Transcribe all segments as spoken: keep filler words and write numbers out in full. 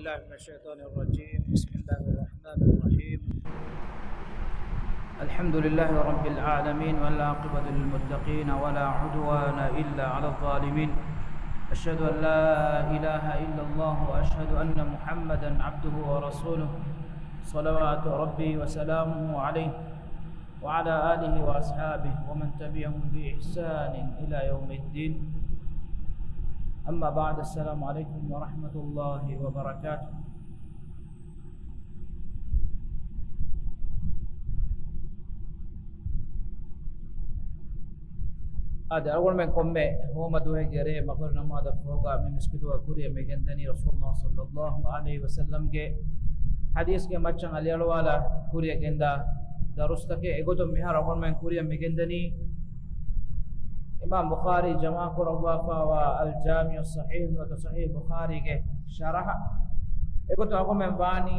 بسم الله الرحمن الرحيم. الحمد لله رب العالمين، والعاقبة للمتقين، ولا عدوان إلا على الظالمين. أشهد أن لا إله إلا الله، وأشهد أن محمدا عبده ورسوله، صلوات ربي وسلامه عليه، وعلى آله وأصحابه ومن تبعهم بإحسان إلى يوم الدين. أما بعد، السلام عليكم ورحمة الله وبركاته. އާދެ، އަޅުގަނޑުމެން ކޮންމެ ހޯމަ ދުވަހެއްގެ ރޭ މަޣްރިބް ނަމާދަށް ފަހުގަ މި މިސްކިތުގަ ކުރިއަށް މިގެންދަނީ ރަސޫލުﷲ ޞައްލަﷲު ޢަލައިހި ވަސައްލަމްގެ ޙަދީޘްގެ މައްޗަށް އަލިއަޅުވާލާ ކުރިއަށް ގެންދާ ދަރުސްތަކެއް. އެގޮތުން މިހާރު އަޅުގަނޑުމެން ކުރިއަށް މިގެންދަނީ އިމާމް ބުޚާރީ ޖަމާކުރައްވާފައިވާ އަލް ޖާމިޢު ޞަޙީޙް ނުވަތަ ޞަޙީޙް ބުޚާރީގެ ޝަރަޙަ. އެގޮތުން އަޅުގަނޑުމެން ވާނީ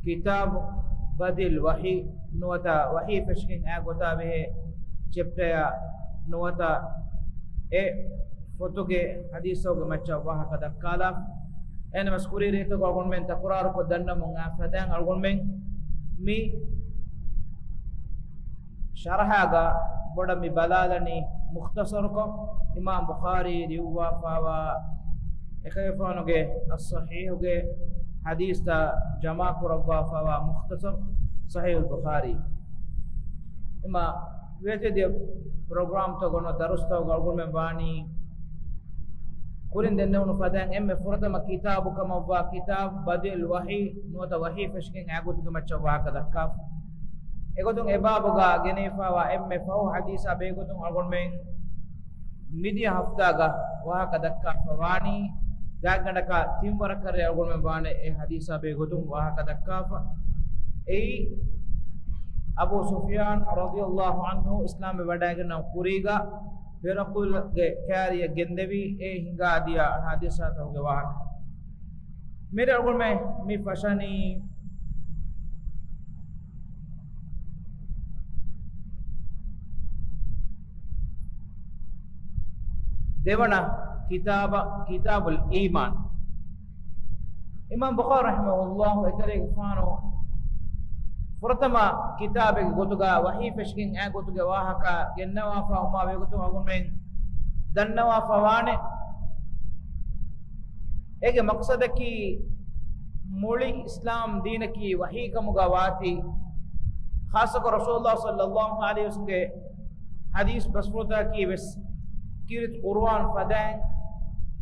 ކިތާބު ބަދިލް ވަޙީ ނުވަތަ ވަޙީ ފެށިގެން އައި ގޮތާ ބެހޭ ޗެޕްޓަޔާ ނުވަތަ އެ ފޮތުގެ ޙަދީޘްތަކުގެ މައްޗަށް ވާހަކަ ދައްކާލާ. އެހެންނަމަވެސް ކުރީ ރޭތަކު އަޅުގަނޑުމެން ތަކުރާރުކޮށް ދަންނަމުން އައި ފަދައިން އަޅުގަނޑުމެން މި ޝަރަޙާގަ ބޮޑަށް މި ބަލާލަނީ މުޚްތަޞަރުކޮށް، އިމާމް ބުޚާރީ ލިޔުއްވާފައިވާ އެކަލޭގެފާނުގެ އައްޞަޙީޙުގެ ޙަދީޘްތައް ޖަމާކުރައްވާފައިވާ މުޚްތަޞަރު ޞަޙީޙުލް ބުޚާރީ. އެމަ ވޭތެދިޔަ ޕްރޮގްރާމްތައް ގޮނޑު ދަރުސްތަކުގަ އަޅުގަނޑުމެން ވާނީ ކުރިން ދެންނެވުނު ފަދައިން އެންމެ ފުރަތަމަ ކިތާބު ކަމަށްވާ ކިތާބު ބަދިލް ވަޙީ ނުވަތަ ވަޙީ ފެށިގެން އައި ގޮތުގެ މައްޗަށް ވާހަކަ ދައްކާފަ. އެގޮތުން އެ ބާބުގަ ގެނެވިފައިވާ އެންމެ ފަހު ޙަދީޘާ ބެހޭގޮތުން އަޅުގަނޑުމެން މިދިޔަ ހަފްތާގަ ވާހަކަ ދައްކާފަ ވާނީ ގާތްގަނޑަކަށް ތިންވަރަކަށް ރޭ އަޅުގަނޑުމެން ވާނެ އެ ޙަދީޘާ ބެހޭގޮތުން ވާހަކަ ދައްކާފަ. އެއީ އަބޫ ސުފްޔާން ރަޟިޔަﷲ ޢަންހު އިސްލާމްވެ ވަޑައިގެންނަ ކުރީގަ ހިރަޤުލްގެ ކާރިއަށް ގެންދެވި އެ ހިނގާދިޔަ ޙާދިސާތަކުގެ ވާހަކަ. މިރޭ އަޅުގަނޑުމެން މި ފަށަނީ ދެވަނަ ކިތާބަށް، ކިތާބުލް އީމާން. އިމާމް ބުޚާރީ ރަޙިމަހުﷲ އެކަލޭގެފާނު ފުރަތަމަ ކިތާބެއްގެ ގޮތުގަ ވަޙީ ފެށިގެން އައި ގޮތުގެ ވާހަކަ ގެންނަވާފަ އުމާ ވޭގޮތުން އަޅުގަނޑުމެން ދަންނަވާފަ ވާނެ. އޭގެ މަޤްޞަދަކީ މުޅި އިސްލާމް ދީނަކީ ވަޙީ ކަމުގަ ވާތީ، ޚާއްޞަކޮށް ރަސޫލުﷲ ޞައްލަﷲ ޢަލައިހި ވަސައްލަމްގެ ޙަދީޘް ބަސްފުޅުތަކަކީ ވެސް ކީރިތި ޤުރުއާން ފަދައިން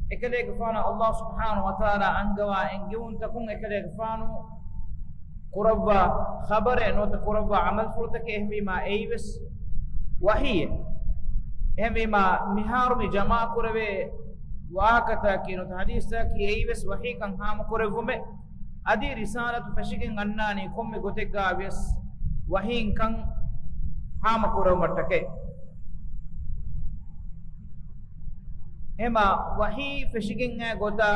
އެކަލޭގެފާނަށް ﷲ ސުބްޙާނަހޫ ވަތަޢާލާ އަންގަވާ އެންގެވުންތަކުން އެކަލޭގެފާނު ކުރައްވާ ޚަބަރެއް ނުވަތަ ކުރައްވާ ޢަމަލުފުޅުތަކެއް. އެހެންވީމާ އެއީ ވެސް ވަޙީއެއް. އެހެންވީމާ މިހާރު މި ޖަމާކުރެވޭ ވާހަކަތަކަކީ ނުވަތަ ޙަދީޘްތަކަކީ އެއީ ވެސް ވަޙީކަން ހާމަކުރެއްވުމެއް. އަދި ރިސާލަތު ފެށިގެން އަންނާނީ ކޮންމެ ގޮތެއްގަ ވިޔަސް ވަޙީންކަން ހާމަކުރެވުމަށްޓަކައި. އެމަ ވަޙީ ފެށިގެން އައި ގޮތާ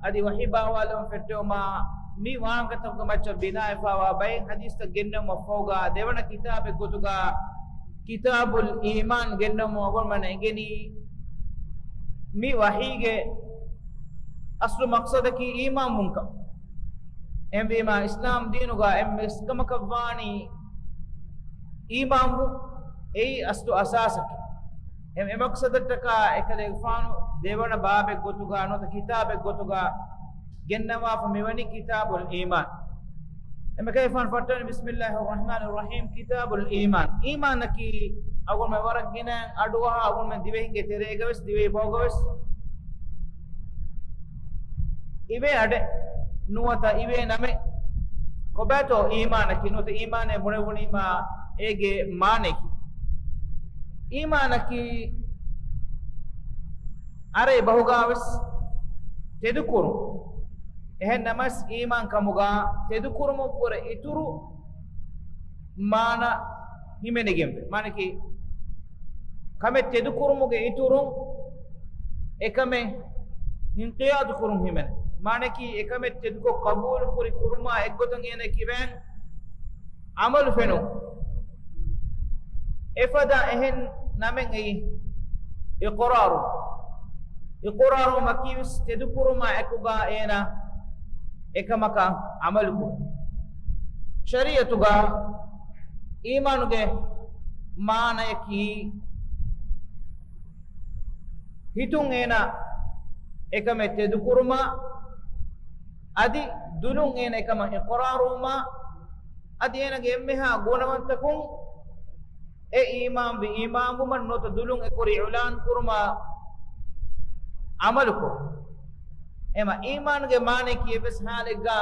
އަދި ވަޙީ ބާވާލުމަށް ފެއްޓެވުމާ މި ވާހަކަތަކުގެ މައްޗަށް ބިނާވެފައިވާ ބައެއް ޙަދީޘްތައް ގެންނެވުމަށްފަހުގަ ދެވަނަ ކިތާބެއް ގޮތުގަ ކިތާބުލް އީމާން ގެންނެވުމަށް އަޅުގަނޑުމެންނަށް އެނގެނީ މި ވަޙީގެ އަސްލު މަޤްޞަދަކީ އީމާންވުންކަން. އެހެންވީމާ އިސްލާމް ދީނުގަ އެންމެ އިސްކަމަކަށްވާނީ އީމާންވުން. އެއީ އަސްލު އަސާސަކީ. އެ، އެ މަޤްޞަދަށްޓަކާ އެކަލޭގެފާނު ދެވަނަ ބާބެއް ގޮތުގަ ނުވަތަ ކިތާބެއް ގޮތުގަ ގެންނަވާފަ މިވަނީ ކިތާބުލް އީމާން. އެމަ ކަލޭގެފާނު ފައްޓަވަނީ ބިސްމިއްލާހި ރަޙްމާނި ރަޙީމް، ކިތާބުލް އީމާން. އީމާނަކީ އަޅުގަނޑުމެން ވަރަށް ގިނައިން އަޑުއަހާ އަޅުގަނޑުމެން ދިވެހިންގެ ތެރޭގަ ވެސް ދިވެހި ބަހުގަ ވެސް އިވޭ އަޑެއް ނުވަތަ އިވޭ ނަމެއް. ކޮބާތޯ އީމާނަކީ؟ ނުވަތަ އީމާނޭ ބުނެވުނީމާ އޭގެ މާނައަކީ؟ އީމާނަކީ އަރަބި ބަހުގަ ވެސް ތެދުކުރުން. އެހެން ނަމަވެސް އީމާން ކަމުގަ ތެދުކުރުމަށްވުރެ އިތުރު މާނަ ހިމެނިގެންވޭ. މާނައަކީ ކަމެއް ތެދުކުރުމުގެ އިތުރުން އެކަމެއް އިންޤިޔާދު ކުރުން ހިމެނޭ. މާނައަކީ އެކަމެއް ތެދުކޮށް ޤަބޫލު ކުރި ކުރުމާ އެއްގޮތަށް އޭނަ ކިބައިން ޢަމަލު ފެނުން. އެފަދަ އެހެން ނަމެއް އެއީ އިޤްރާރު. އިޤްރާރުވުމަކީ ވެސް ތެދުކުރުމާ އެކުގަ އޭނަ އެކަމަކަށް ޢަމަލުކުރުން. ޝަރީޢަތުގަ އީމާނުގެ މާނަޔަކީ، ހިތުން އޭނާ އެކަމެއް ތެދުކުރުމާ، އަދި ދުލުން އޭނާ އެކަމަށް އިޤްރާރުވުމާ، އަދި އޭނާގެ އެންމެހާ ގުނަވަންތަކުން އެ އީމާންވި އީމާންވުމަށް ނުވަތަ ދުލުން އެކުރި އިޢުލާން ކުރުމަށް ޢަމަލުކުރުން. އެމަ އީމާނުގެ މާނަޔަކީ އެއްވެސް ޙާލެއްގަ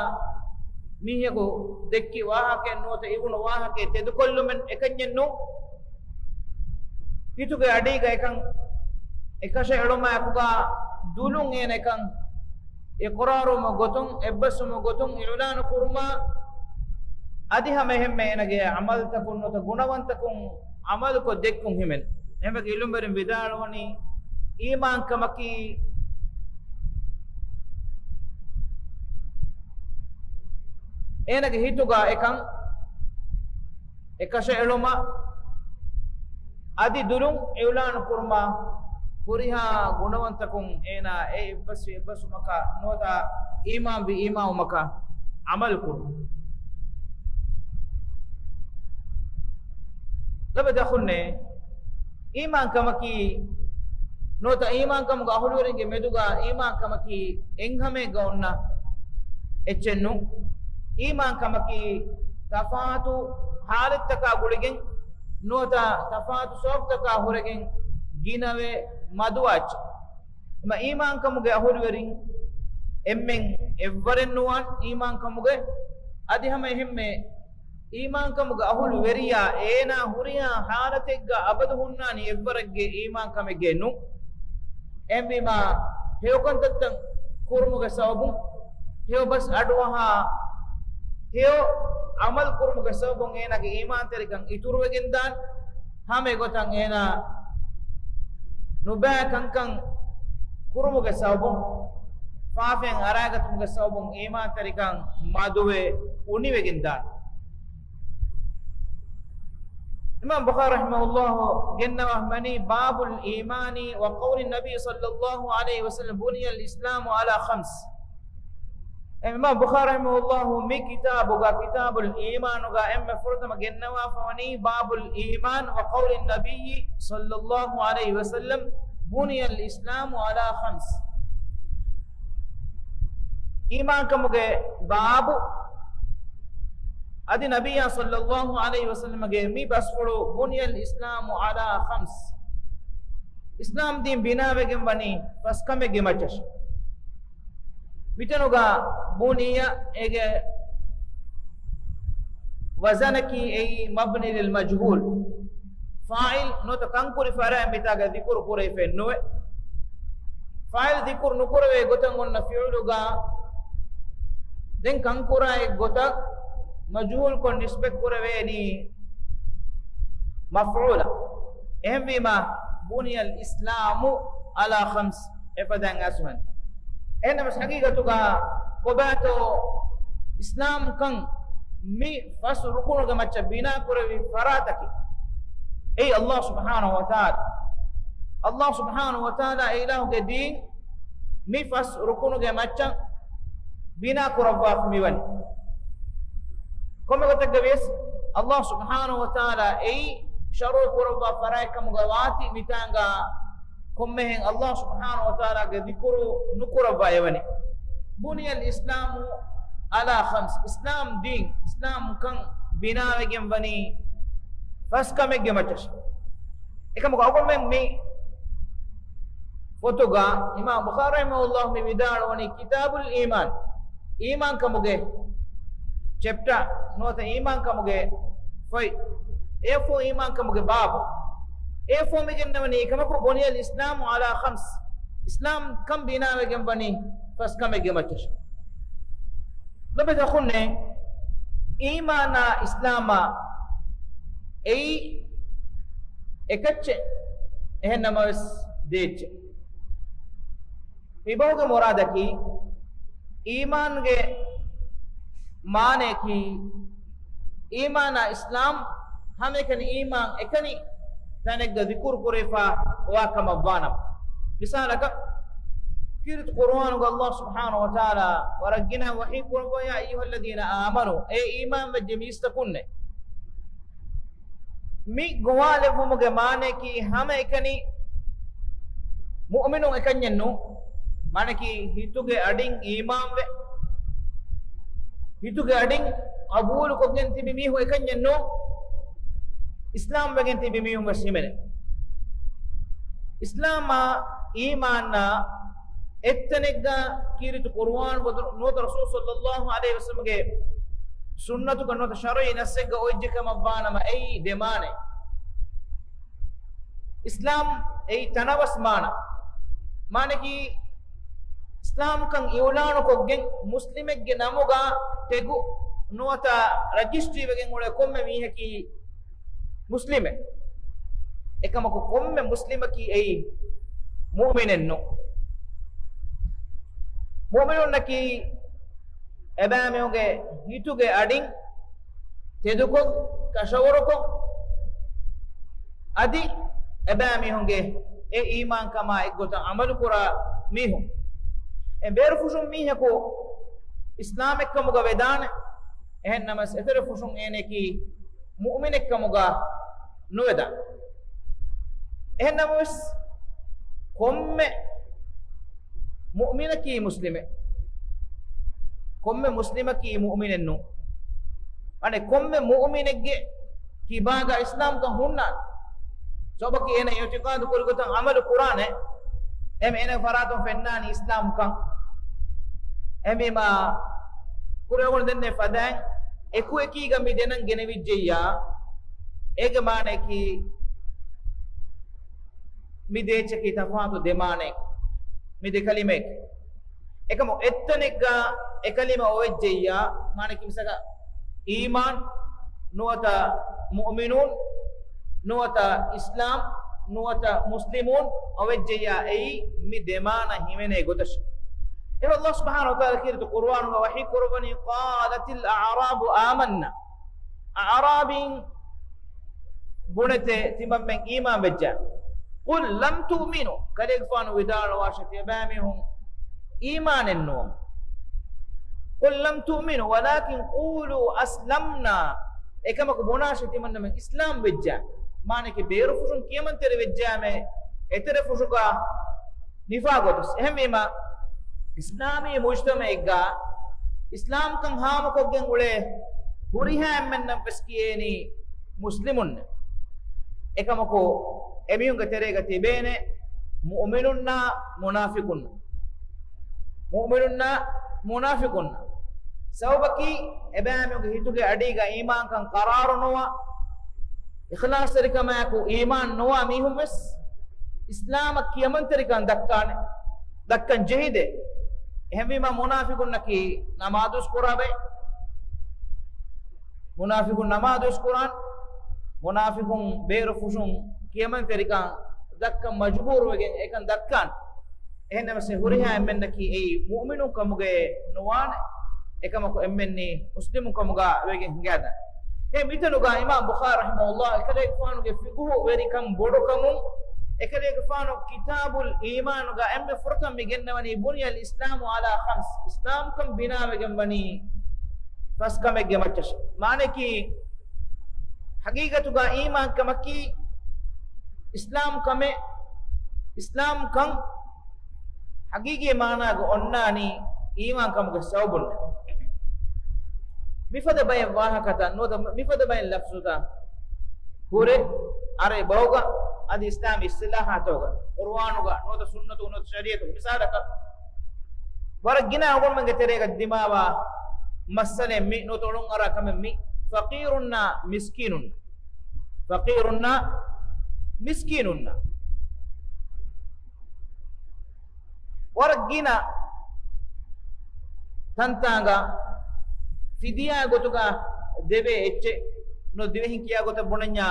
މީހަކު ދެއްކި ވާހަކައެއް ނުވަތަ އިވުނު ވާހަކައެއް ތެދުކޮށްލުމެއް އެކަންޏެއް ނޫން. ހިތުގެ އަޑީގަ އެކަން އެކަށައެޅުމާއެކުގަ ދުލުން އޭނަ އެކަން އިޤްރާރުވުމުގެ ގޮތުން، އެއްބަސްވުމުގެ ގޮތުން އިޢުލާނު ކުރުމާ، އަދި ހަމައެހެންމެ އޭނަގެ ޢަމަލުތަކުން ނުވަތަ ގުނަވަންތަކުން ޢަމަލުކޮށް ދެއްކުން ހިމެނޭ. އެހެންވެގެން ޢިލްމުވެރިން ވިދާޅުވަނީ، އީމާންކަމަކީ އޭނަގެ ހިތުގަ އެކަން އެކަށައެޅުމަށް އަދި ދުލުން އިޢުލާނު ކުރުމަށް ހުރިހާ ގުނަވަންތަކުން އޭނާ އެ އެއްބަސްވި އެއްބަސްވުމަކަށް ނުވަތަ އީމާންވި އީމާންވުމަކަށް ޢަމަލު ކުރުން. ލޮބުވެތި އަޚުންނޭ، އީމާންކަމަކީ ނުވަތަ އީމާންކަމުގެ އަހުލުވެރިންގެ މެދުގަ އީމާންކަމަކީ އެއްހަމައެއްގަ އޮންނަ އެއްޗެއް ނޫން. އީމާންކަމަކީ ތަފާތު ޙާލަތްތަކާ ގުޅިގެން ނުވަތަ ތަފާތު ސަބަބުތަކާ ހުރެގެން ގިނަވެ މަދުވާ އެއްޗެއް. އެމަ އީމާންކަމުގެ އަހުލުވެރިން އެންމެން އެއްވަރެއް ނުވާން އީމާންކަމުގެ، އަދި ހަމަ އެހެންމެ އީމާންކަމުގެ އަހުލުވެރިޔާ އޭނާ ހުރިހާ ޙާލަތެއްގަ އަބަދު ހުންނާނީ އެއްވަރެއްގެ އީމާންކަމެއްގައެއް ނޫން. އެހެންވީމާ، ހެޔޮކަންތައްތައް ކުރުމުގެ ސަބަބުން، ހެޔޮ ބަސް އަޑުއަހާ، ހެޔޮ ޢަމަލު ކުރުމުގެ ސަބަބުން އޭނާގެ އީމާންތެރިކަން އިތުރުވެގެންދާން. ހަމަ އެގޮތަށް އޭނާ ނުބައި ކަންކަން ކުރުމުގެ ސަބަބުން، ފާފައިން އަރާގަތުމުގެ ސަބަބުން އީމާންތެރިކަން މަދުވެ އުނިވެގެންދާން. އިމާމް ބުޚާރީ ރަޙިމަހުﷲ ގެންނަވާ މަނީ، باب الإيمان وقول النبي صلى الله عليه وسلم، بني الإسلام على خمس. އިމާމް ބުޚާރީ ރަޙިމަހުﷲ މި ކިތާބުގަ، ކިތާބުލް އީމާނުގަ އެންމެ ފުރަތަމަ ގެންނަވާފަވަނީ، باب الإيمان وقول النبي صلى الله عليه وسلم، بني الإسلام على خمس. އީމާންކަމުގެ ބާބު، އަދި ނަބިއްޔާ ޞައްލައްލާހު ޢަލައިހި ވަސައްލަމަގެ މި ބަސްފުޅު، بني الإسلام على خمس، އިސްލާމް ދީން ބިނާވެގެން ވަނީ ފަސް ކަމެއްގެ މައްޗަށް. މިތަނުގަ ބުނިޔަ އޭގެ ވަޒަނަކީ އެއީ مبني للمجهول. ފާޢިލް ނުވަތަ ކަންކުރި ފަރާތް މިތާގަ ޛިކުރު ކުރެވިފައެއް ނުވޭ. ފާޢިލް ޛިކުރު ނުކުރެވޭ ގޮތަށް އޮންނަ ފިޢުލުގަ ދެން ކަންކުރާ އެއްގޮތަށް މަޖްހޫލްކޮށް ނިސްބަތް ކުރެވޭނީ މަފްޢޫލަށް. އެހެންވީމަ، بني الإسلام على خمس އެފަދައިން އަސްވަން. އެހެންނަމަސް ޙަޤީޤަތުގަ ކޮބާތޯ އިސްލާމްކަން މި ފަސް ރުކުނުގެ މައްޗަށް ބިނާކުރެވި ފަރާތަކީ؟ އެއީ ﷲ ސުބްޙާނަހޫ ވަތަޢާލާ. ﷲ ސުބްޙާނަހޫ ވަތަޢާލާ އެ އިލާހުގެ ދީން މި ފަސް ރުކުނުގެ މައްޗަށް ބިނާ ކުރައްވާފަ މިވަނީ. ކޮންމެ ގޮތެއްގަ ވިޔަސް، ﷲ ސުބްޙާނަހޫ ވަތަޢާލާ އެއީ ޝަރުޢު ކުރައްވާ ފަރާތް ކަމުގަ ވާތީ، މިތާނގަ ކޮންމެހެން ﷲ ސުބްޙާނަހޫ ވަތަޢާލާގެ ޛިކުރު ނުކުރައްވާ އެވަނީ. بني الإسلام على خمس، އިސްލާމް ދީން، އިސްލާމްކަން ބިނާވެގެން ވަނީ ފަސް ކަމެއްގެ މައްޗަށް. އެކަމަކު އަޅުގަނޑުމެން މި ފޮތުގަ އިމާމް ބުޚާރީ ރަޙިމަހުﷲ މި ވިދާޅުވަނީ ކިތާބުލް އީމާން، އީމާންކަމުގެ ޗެޕްޓާ ނުވަތަ އީމާންކަމުގެ ފޮތް. އެއަށްފަހު އީމާންކަމުގެ ބާބު. އެއަށްފަހު މި ގެންނަވަނީ އެކަމަކު، بني الإسلام على خمس، އިސްލާމްކަން ބިނާވެގެން ވަނީ ފަސް ކަމެއްގެ މައްޗަށް. ލޮބުވެތި އަޚުންނޭ، އީމާނާ އިސްލާމާ އެއީ އެކައްޗެއް، އެހެންނަމަވެސް ދޭއްޗެއް. މި ބަހުގެ މުރާދަކީ، އީމާންގެ މާނަޔަކީ، އީމާނާ އިސްލާމް ހަމައެކަނި އީމާން އެކަނި ތަނެއްގަ ޛިކުރު ކުރެވިފަ ވާ ކަމަށް ވާނަމަ. މިސާލަކަށް، ކީރިތި ޤުރުއާނުގަ ﷲ ސުބްޙާނަހޫ ވަތަޢާލާ ވަރަށް ގިނަ ވަޙީ ކުރައްވާ، يا أيها الذين آمنوا، އޭ އީމާން ވެއްޖެ މީސްތަކުންނޭ. މި ގޮވާލެއްވުމުގެ މާނައަކީ ހަމައެކަނި މުއުމިނުން އެކަންޏެއް ނޫން. މާނައަކީ ހިތުގެ އަޑިން އީމާންވެ، ހިތުގެ އަޑިން ޤަބޫލުކޮށްގެން ތިބި މީހުން އެކަންޏެއް ނޫން. އިސްލާމް ވެގެން ތިބި މީހުން ވެސް ހިމެނޭ. އިސްލާމާ އީމާނާ އެއްތަނެއްގަ ކީރިތި ޤުރުއާނުގަ ނުވަތަ ރަސޫލު ޞައްލައްލާހު ޢަލައިހި ވަސައްލަމްގެ ސުންނަތުގަ ނުވަތަ ޝަރުޢީ ނައްސެއްގަ އޮތްޖެ ކަމަށް ވާނަމަ، އެއީ ދެ މާނައެއް. އިސްލާމް އެއީ ތަނަވަސް މާނަ. މާނައަކީ، އިސްލާމްކަން އިޢުލާނުކޮށްގެން މުސްލިމެއްގެ ނަމުގަ ޓެގު ނުވަތަ ރަޖިސްޓްރީވެގެން އުޅޭ ކޮންމެ މީހަކީ މުސްލިމެއް. އެކަމަކު ކޮންމެ މުސްލިމަކީ އެއީ މުއުމިނެއް ނޫން. މުއުމިނުންނަކީ އެބައިމީހުންގެ ހިތުގެ އަޑިން ތެދުކޮށް، ކަށަވަރުކޮށް، އަދި އެބައިމީހުންގެ އެ އީމާންކަމާ އެއްގޮތަށް ޢަމަލުކުރާ މީހުން. އެ ބޭރުފުށުން މީހަކު އިސްލާމެއްކަމުގަ ވެދާނެ. އެހެންނަމަވެސް އެތެރެފުށުން އޭނައަކީ މުއުމިނެއްކަމުގަ ނުވެދާނެ. އެހެންނަމަވެސް ކޮންމެ މުއުމިނަކީ މުސްލިމެއް. ކޮންމެ މުސްލިމަކީ މުއުމިނެއް ނޫން. އަނެއް ކޮންމެ މުއުމިނެއްގެ ކިބާގަ އިސްލާމްކަން ހުންނާނެ. ސަބަބަކީ އޭނަ އިޢުތިޤާދު ކުރި ގޮތަށް ޢަމަލު ކުރާނެ. އެހެން އޭނަ ފަރާތުން ފެންނާނީ އިސްލާމްކަން. އެހެންވީމާ، ކުރިއަށް ދެންނެވި ފަދައިން އެކުއެކީގަ މި ދެނަން ގެނެވިއްޖެއްޔާ، އޭގެ މާނައަކީ މި ދޭއްޗަކީ ތަފާތު ދެ މާނައެއް، މި ދެ ކަލިމައެއް. އެކަމު އެއްތަނެއްގަ އެ ކަލިމަ އޮވެއްޖެއްޔާ، މާނައަކީ މިސާލަކަށް އީމާން ނުވަތަ މުއުމިނޫން ނުވަތަ އިސްލާމް ނުވަތަ މުސްލިމޫން އޮވެއްޖެއްޔާ، އެއީ މި ދެ މާނަ ހިމެނޭ ގޮތަށް. އެ ﷲ ސުބްޙާނަހޫ ވަތަޢާލާ ކީރިތި ޤުރުއާނުގަ ވަޙީ ކުރައްވަނީ، قالت الأعراب آمنا. އަޢުރާބީން ބުނެތޭ ތިމަންމެން އީމާން ވެއްޖާ. قل لم تؤمنوا، ކަލޭގެފާނު ވިދާޅުވާށޭ، ތިޔަބައިމީހުން އީމާނެއް ނުވަމު. قل لم تؤمنوا ولكن قولوا أسلمنا. އެކަމަކު ބުނާށޭ، ތިމަންނަމެން އިސްލާމް ވެއްޖާ. މާނައަކީ ބޭރުފުށުން ކިޔަމަންތެރި ވެއްޖާމޭ، އެތެރެފުށުގަ ނިފާ ގޮތަސް. އެހެންވީމާ، އިސްލާމީ މުޖްތަމަޢެއްގަ އިސްލާމްކަން ހާމަކޮށްގެން އުޅޭ ހުރިހާ އެންމެންނަށް ވެސް ކިޔޭނީ މުސްލިމުންނޭ. އެކަމަކު، އެމީހުންގެ ތެރޭގަ ތިބޭނެ މުއުމިނުންނާ މުނާފިޤުން، މުއުމިނުންނާ މުނާފިޤުން. ސަބަބަކީ، އެބައިމީހުންގެ ހިތުގެ އަޑީގަ އީމާންކަން ޤަރާރު ނުވާ، އިޚްލާޞްތެރިކަމާއެކު އީމާން ނުވާ މީހުން ވެސް އިސްލާމަށް ކިޔަމަންތެރިކަން ދައްކާނެ، ދައްކަން ޖެހިދޭ. އެހެންވީމާ، މުނާފިޤުންނަކީ ނަމާދުވެސް ކުރާ ބައެއް، މުނާފިޤުން ނަމާދުވެސް ކުރާނެ، މުނާފިޤުން ބޭރުފުށުން ކިޔަމަންތެރިކަން ދައްކަން މަޖުބޫރުވެގެން އެކަން ދައްކާނެ. އެހެންނަމަވެސް، ހުރިހާ އެންމެންނަކީ އެއީ މުއުމިނުން ކަމުގައޭ ނުވާނެ، އެކަމަކު އެންމެންނީ މުސްލިމުން ކަމުގަ ވެގެން ހިނގާދާނެ. އެ މިތަނުގަ އިމާމް ބުޚާރީ ރަޙިމަހުﷲ އެކަލޭގެފާނުގެ ފިޤުހު ވެރިކަން ބޮޑުކަމުން، އެކަލޭގެފާނު ކިތާބުލް އީމާނުގަ އެންމެ ފުރަތަމަ މި ގެންނަވަނީ، بني الإسلام على خمس، އިސްލާމްކަން ބިނާވެގެން ވަނީ ފަސް ކަމެއްގެ މައްޗަށް. މާނައަކީ، ޙަޤީޤަތުގަ އީމާންކަމަކީ އިސްލާމްކަމެއް، އިސްލާމްކަން ޙަޤީޤީ މާނާގަ އޮންނާނީ އީމާންކަމުގެ ސަބަބުން. މިފަދަ ބައެއް ވާހަކަތައް ނުވަތަ މިފަދަ ބައެއް ލަފްޒުތައް ހުރެ ޢަރަބި ބަހުގަ އަދި އިސްލާމީ އިޞްޠިލާޙާތުގަ، ޤުރުއާނުގަ ނުވަތަ ސުންނަތުގަ ނުވަތަ ޝަރީޢަތުގަ. މިސާލަކަށް، ވަރަށް ގިނަ އަޅުގަނޑުމެންގެ ތެރޭގަ ދިމާވާ މައްސަލައެއް މި ނުވަތަ އޮޅުން އަރާ ކަމެއް މި ފަޤީރުންނާ މިސްކީނުން، ފަޤީރުންނާ މިސްކީނުންނާ. ވަރަށް ގިނަ ތަންތާނގަ ފިދިޔާ ގޮތުގަ ދެވޭ އެއްޗެއް، ނުވަތަ ދިވެހިން ކިޔާ ގޮތަށް ބުނަންޏާ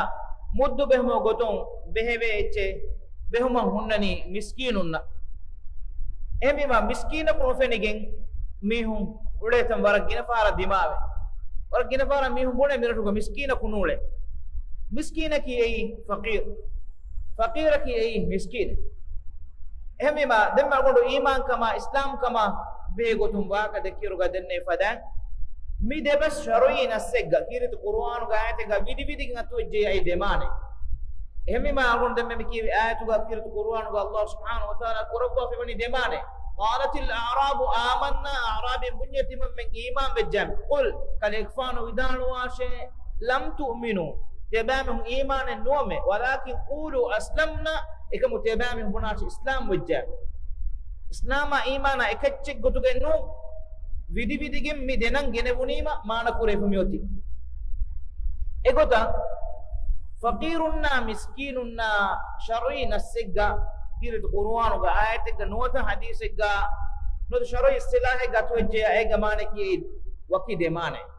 މުއްދު ބެހުމުގެ ގޮތުން ބެހެވޭ އެއްޗެއް ބެހުމަށް ހުންނަނީ މިސްކީނުންނަށް. އެހެންވީމާ، މިސްކީނަކު ނުފެނިގެން މީހުން އުޅޭތަން ވަރަށް ގިނަ ފަހަރަށް ދިމާވޭ. ވަރަށް ގިނަ ފަހަރަށް މީހުން ބުނޭ މިރަށުގަ މިސްކީނަކު ނޫޅޭ. މިސްކީނަކީ އެއީ ފަޤީރު. ފަޤީރަކީ އެއީ މިސްކީނެއް. އެހެންވީމާ، ދެންމެ އަޅުގަނޑު އީމާންކަމާ އިސްލާމްކަމާ ބެހޭ ގޮތުން ވާހަކަ ދެއްކިއިރުގަ ދެންނެވި ފަދައިން، މި ދެބަސް ޝަރުޢީ ނައްސެއްގަ، ކީރިތި ޤުރުއާނުގެ އާޔަތެއްގަ ވިދިވިދިގެން އަތުވެއްޖެއްޔާ އެއީ ދެމާނެ. އެހެންވީމާ، އަޅުގަނޑު ދެންމެ މި ކިޔެވި އާޔަތުގަ ކީރިތި ޤުރުއާނުގަ ﷲ ސުބްޙާނަހޫ ވަތަޢާލާ ކުރައްވާފައިވަނީ ދެމާނެ. قالت الأعراب آمنا، އަޢްރާބީން ބުންޏޭ ތިމަންމެން އީމާން ވެއްޖާމެ. قل، ކަލޭގެފާނު ވިދާޅުވާށޭ، لم تؤمنوا، ތިޔަބައިމީހުން އީމާނެއް ނުވަމޭ، ولكن قولوا أسلمنا، އެކަމު ތިޔަބައިމީހުން ބުނާށޭ އިސްލާމް ވެއްޖާ. އިސްލާމާ އީމާނާ އެކައްޗެއް ގޮތުގައެއް ނޫން، ވިދިވިދިގެން މި ދެނަން ގެނެވުނީމަ މާނަ ކުރެވިފަ މިއޮތީ. އެގޮތަށް ފަޤީރުންނާ މިސްކީނުންނާ ޝަރުޢީ ނައްސެއްގަ، ކީރިތި ޤުރުއާނުގެ އާޔަތެއްގަ ނުވަތަ ޙަދީޘެއްގަ ނުވަތަ ޝަރުޢީ އިޞްޠިލާޙެއްގަ އަތުވެއްޖެޔާ އޭގެ މާނައަކީ އެއީ ވަކި ދެ މާނައެއް.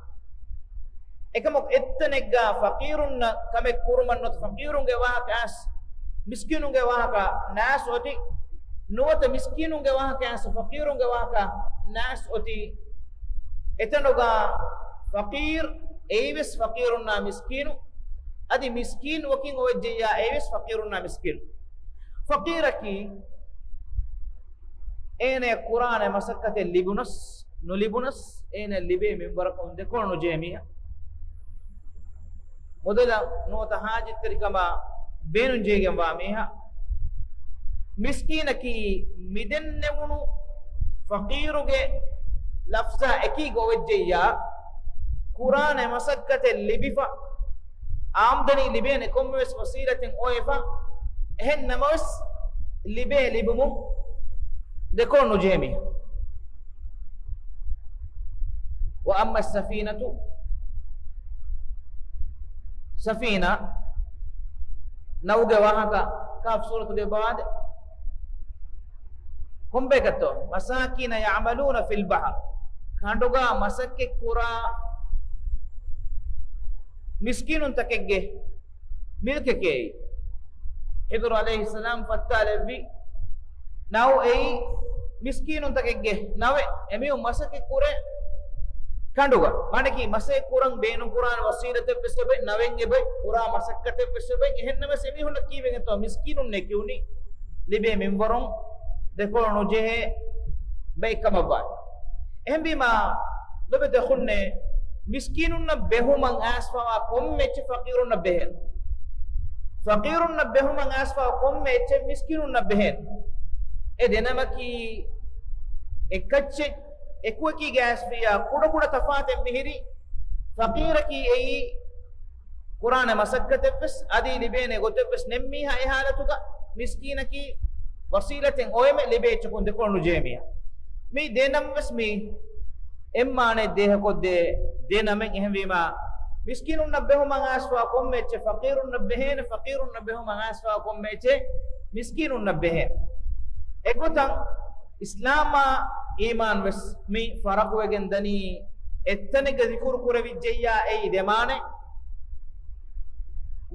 އެކަމަކު އެއްތަނެއްގަ ފަޤީރުންނަށް ކަމެއް ކުރުމަށް ނުވަތަ ފަޤީރުންގެ ވާހަކަ އައިސް، މިސްކީނުންގެ ވާހަކަ ނާސް އޮތީ، ނުވަތަ މިސްކީނުންގެ ވާހަކަ އައިސް ފަޤީރުންގެ ވާހަކަ ނާސް އޮތީ، އެތަނުގަ ފަޤީރު އެއީވެސް ފަޤީރުންނާ މިސްކީނު، އަދި މިސްކީނު ވަކިން އޮވެއްޖެއްޔާ އެއީވެސް ފަޤީރުންނާ މިސްކީނު. ފަޤީރަކީ އޭނަޔަށް ކުރާނެ މަސައްކަތެއް ލިބުނަސް، ނުލިބުނަސް، އޭނަ ލިބޭ މިންވަރަކުން ދެކޮޅު ނުޖެހޭ މީހާ. މުދަލަށް ނުވަތަ ހާޖަތްތެރިކަމާ ބޭނުންޖެހިގެންވާ މީހާ. މިސްކީނަކީ މިދެންނެވުނު ފަޤީރުގެ ލަފްޒާ އެކީގަ އޮވެއްޖެއްޔާ، ކުރާނެ މަސައްކަތެއް ލިބިފަ، އާމްދަނީ ލިބޭނެ ކޮންމެވެސް ވަސީލަތެއް އޮވެފަ، އެހެން ނަމަވެސް ލިބޭ ލިބުމުން ދެކޮޅު ނުޖެހޭ މީހާ. وأما السفينة، ސަފީނާ ނައުގެ ވާހަކަ ކާފް ސޫރަތުގެ ބާވާދެ. ކޮންބައެއްގަތޯ؟ مساكين يعملون في البحر، ކަނޑުގަ މަސައްކަތް ކުރާ މިސްކީނުންތަކެއްގެ މިލްކެކޭ. ޚިޟުރު ޢަލައިހިއްސަލާމް ފައްތާލެއްވި ނައު އެއީ މިސްކީނުންތަކެއްގެ ނައުއެއް. އެމީހުން މަސައްކަތް ކުރޭ ކަނޑުގަ. މާނައަކީ މަސައްކަތް ކުރަން ބޭނުންކުރާނެ ވަސީލަތެއްވެސް އެބައި، ނައުއެއް އެބައި، ކުރާ މަސައްކަތެއްވެސް އެބައި. އެހެންނަމަވެސް އެމީހުންނަށް ކީއްވެގެންތޯ މިސްކީނުންނޭ ކިޔުނީ؟ ލިބޭ މިންވަރުން ދެކޮޅު ނުޖެހޭ ބައެއްކަމަށްވާ. އެހެންވީމާ، ލޮބުވެތި އަޚުންނޭ، މިސްކީނުންނަށް ބެހުމަށް އައިސްފަވާ ކޮންމެ އެއްޗެއް ފަޤީރުންނަށް ބެހޭނެ. ފަޤީރުންނަށް ބެހުމަށް އައިސްފަވާ ކޮންމެ އެއްޗެއް މިސްކީނުންނަށް ބެހޭނެ. އެ ދެނަމަކީ އެއްކައްޗެއް އެކުއެކީގަ އައިސްފިއްޔާ ކުޑަކުޑަ ތަފާތެއް މިހިރީ. ފަޤީރަކީ އެއީ ކުރާނެ މަސައްކަތެއްވެސް އަދި ލިބޭނެ ގޮތެއްވެސް ނެތް މީހާ އެ ހާލަތުގަ، މިސްކީނަކީ ވަސީލަތެއް އޮވެމެ ލިބޭ އެއްޗަކުން ދެކޮޅު ނުޖެހޭ މީހާ. މި ދެ ނަމަވެސް މި އެއްމާނައެއް ދޭހަކޮށްދޭ ދެ ނަމެއް. އެހެންވީމާ، މިސްކީނުންނަށް ބެހުމަށް އައިސްފަވާ ކޮންމެ އެއްޗެއް ފަޤީރުންނަށް ބެހޭނެ، ފަޤީރުންނަށް ބެހުމަށް އައިސްފަވާ ކޮންމެ އެއްޗެއް މިސްކީނުންނަށް ބެހޭނެ. އެގޮތަށް އިސްލާމާ އީމާން ވެސް މި ފަރަޤުވެގެން ދަނީ، އެއްތަނެއްގަ ޛިކުރު ކުރެވިއްޖެއްޔާ އެއީ ދެ މާނައެއް،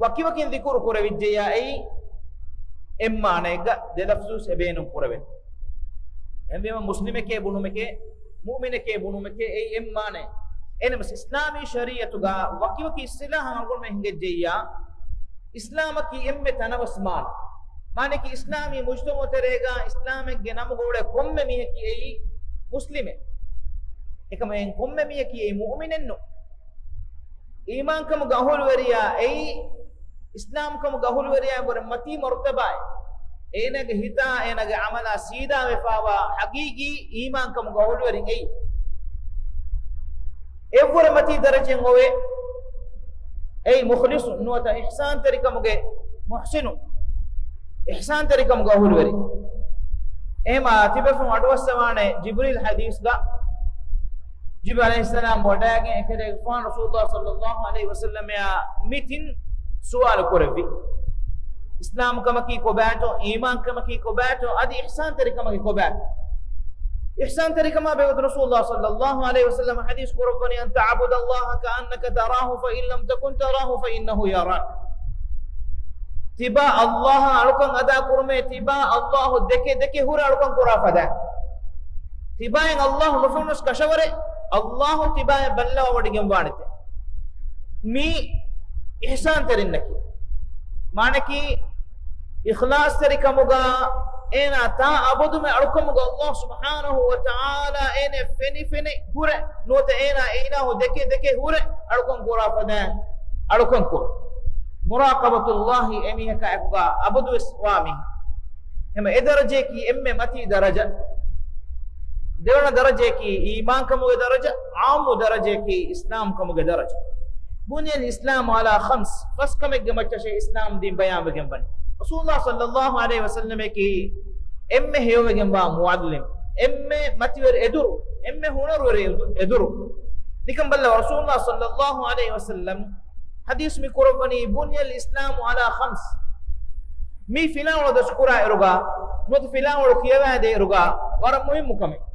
ވަކިވަކިން ޛިކުރު ކުރެވިއްޖެއްޔާ އެއީ އެއް މާނައެއްގަ ދެ ލަފްޒުވެސް އެ ބޭނުން ކުރެވެން. އެހެންވީމަ މުސްލިމެކޭ ބުނުމެކޭ، މުއުމިނެކޭ ބުނުމެކޭ އެއީ އެއް މާނައެއް. އެހެންނަމަވެސް އިސްލާމީ ޝަރީޢަތުގަ ވަކިވަކި އިޞްޠިލާޙަށް އަޅުގަނޑުމެން ހިނގައްޖެއްޔާ، އިސްލާމަކީ އެންމެ ތަނަވަސް މާނަ. މާނައަކީ އިސްލާމީ މުޖްތަމަޢު ތެރޭގަ އިސްލާމެއްގެ ނަމުގަ އުޅޭ ކޮންމެ މީހަކީ އެއީ މުސްލިމެއް. އެކަމަކު ކޮންމެ މީހަކީ އެއީ މުއުމިނެއްނު. އީމާންކަމުގެ އަހުލުވެރިޔާ އެއީ އިސްލާމްކަމުގެ އަހުލުވެރިޔާއިން ވުރެ މަތީ މަރުތަބާއެއް. އޭނާގެ ހިތާ، އޭނާގެ ޢަމަލާ ސީދާވެފަވާ ޙަޤީޤީ އީމާންކަމުގެ އަހުލުވެރިން އެއީ. އެއްވުރެ މަތީ ދަރަޖައެއް އޮވޭ. އެއީ މުޚްލިޞު ނުވަތަ އިޙްސާންތެރިކަމުގެ މުޙްސިނު. އިޙްސާންތެރިކަމުގެ އަހުލުވެރި. އެހެމާ ތިބޭފުޅުން އަޑުއައްސަވާނެ ޖިބްރީލް ޙަދީޘްގަ ޖިބްރީލް ޢަލައިހިއްސަލާމް ވަޑައިގެން އެކަލޭގެފާނު ރަސޫލުﷲ ޞައްލަﷲު ޢަލައިހި ވަސައްލަމައާ މި ތިން ސުވާލު ކުރެއްވި. އިސްލާމްކަމަކީ ކޮބާތޯ، އީމާންކަމަކީ ކޮބާތޯ، އަދި އިޙްސާންތެރިކަމަކީ ކޮބާތޯ؟ އިޙްސާންތެރިކަމާ ބެހޭގޮތުން ރަސޫލުﷲ ޞައްލަﷲު ޢަލައިހި ވަސައްލަމަ ޙަދީޘް ކުރައްވަނީ، أن تعبد الله كأنك تراه فإن لم تكن تراه فإنه يراك. ތިބާ ﷲ އާ އަޅުކަން އަދާ ކުރުމޭ، ތިބާ ﷲ ދެކެ ދެކެ ހުރެ އަޅުކަން ކުރާ ފަދަ. ތިބާއަށް ﷲ ނުފެނުނަސް ކަށަވަރެއް، ﷲ ތިބާއަށް ބައްލަވާވޮޑިގެންވާނެތެ. މީ އިޙްސާންތެރިންނަކީ. މާނައަކީ، އިޚްލާޞްތެރިކަމުގަ އޭނާ ތާ އަބަދުމެ އަޅުކަމުގަ ﷲ ސުބްޙާނަހޫ ވަތަޢާލާ އޭނަ ފެނި ފެނި ހުރެ ނުވަތަ އޭނާ އޭނާހު ދެކެ ދެކެ ހުރެ އަޅުކަން ކުރާ ފަދައިން އަޅުކަން ކުރު. މުރާޤަބަތުﷲ އެމީހަކާ އެކުގަ އަބަދުވެސް ވާ މީހެއް. ހަމަ އެ ދަރަޖަޔަކީ އެންމެ މަތީ ދަރަޖަ. ދެވަނަ ދަރަޖަޔަކީ އީމާންކަމުގެ ދަރަޖަ، ޢާއްމު ދަރަޖަޔަކީ އިސްލާމްކަމުގެ ދަރަޖަ. بُنِيَ الْإِسْلَامُ عَلَى خَمْسٍ، ފަސް ކަމެއްގެ މައްޗަށޭ އިސްލާމް ދީން ބަޔާންވެގެން ވަނީ. ރަސޫލުﷲ ޞައްލައްލާހު ޢަލައިހި ވަސައްލަމަކީ އެންމެ ހެޔޮވެގެންވާ މުޢައްލިމް، އެންމެ މަތިވެރި އެދުރު، އެންމެ ހުނަރުވެރި އެދުރު. ނިކަން ބައްލަވާ، ރަސޫލުﷲ ޞައްލައްލާހު ޢަލައިހި ވަސައްލަމް ޙަދީޘް މި ކުރައްވަނީ، بُنِيَ الْإِسْلَامُ عَلَى خَمْسٍ. މި ފިލާވަޅު ދަސްކުރާ އިރުގަ، ނުވަތަ ފިލާވަޅު ކިޔަވާދޭ އިރުގަ، ވަރަށް މުހިއްމު ކަމެއް.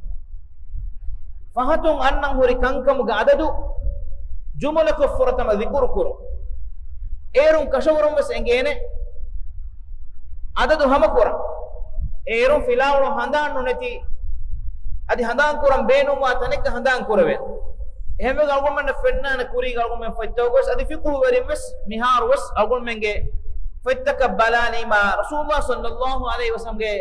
ފަހަތުން އަންނަން ހުރި ކަންކަމުގެ އަދަދު ޖުމުލަކޮށް ފުރަތަމަ ޛިކުރު ކުރުން. އޭރުން ކަށަވަރުން ވެސް އެނގޭނެ އަދަދު ހަމަކުރަން. އޭރުން ފިލާވަޅު ހަނދާން ނުނެތި، އަދި ހަނދާން ކުރަން ބޭނުންވާ ތަނެއްގަ ހަނދާން ކުރެވޭ. އެހެންވެ އަޅުގަނޑުމެންނަށް ފެންނާނެ ކުރީގަ އަޅުގަނޑުމެން ފޮތްތަކުގަވެސް އަދި ފިޤުހުވެރިން ވެސް މިހާރު ވެސް އަޅުގަނޑުމެންގެ ފޮތްތަކަށް ބަލާލީމާ، ރަސޫލުﷲ ޞައްލައްލާހު ޢަލައިހި ވަސައްލަމްގެ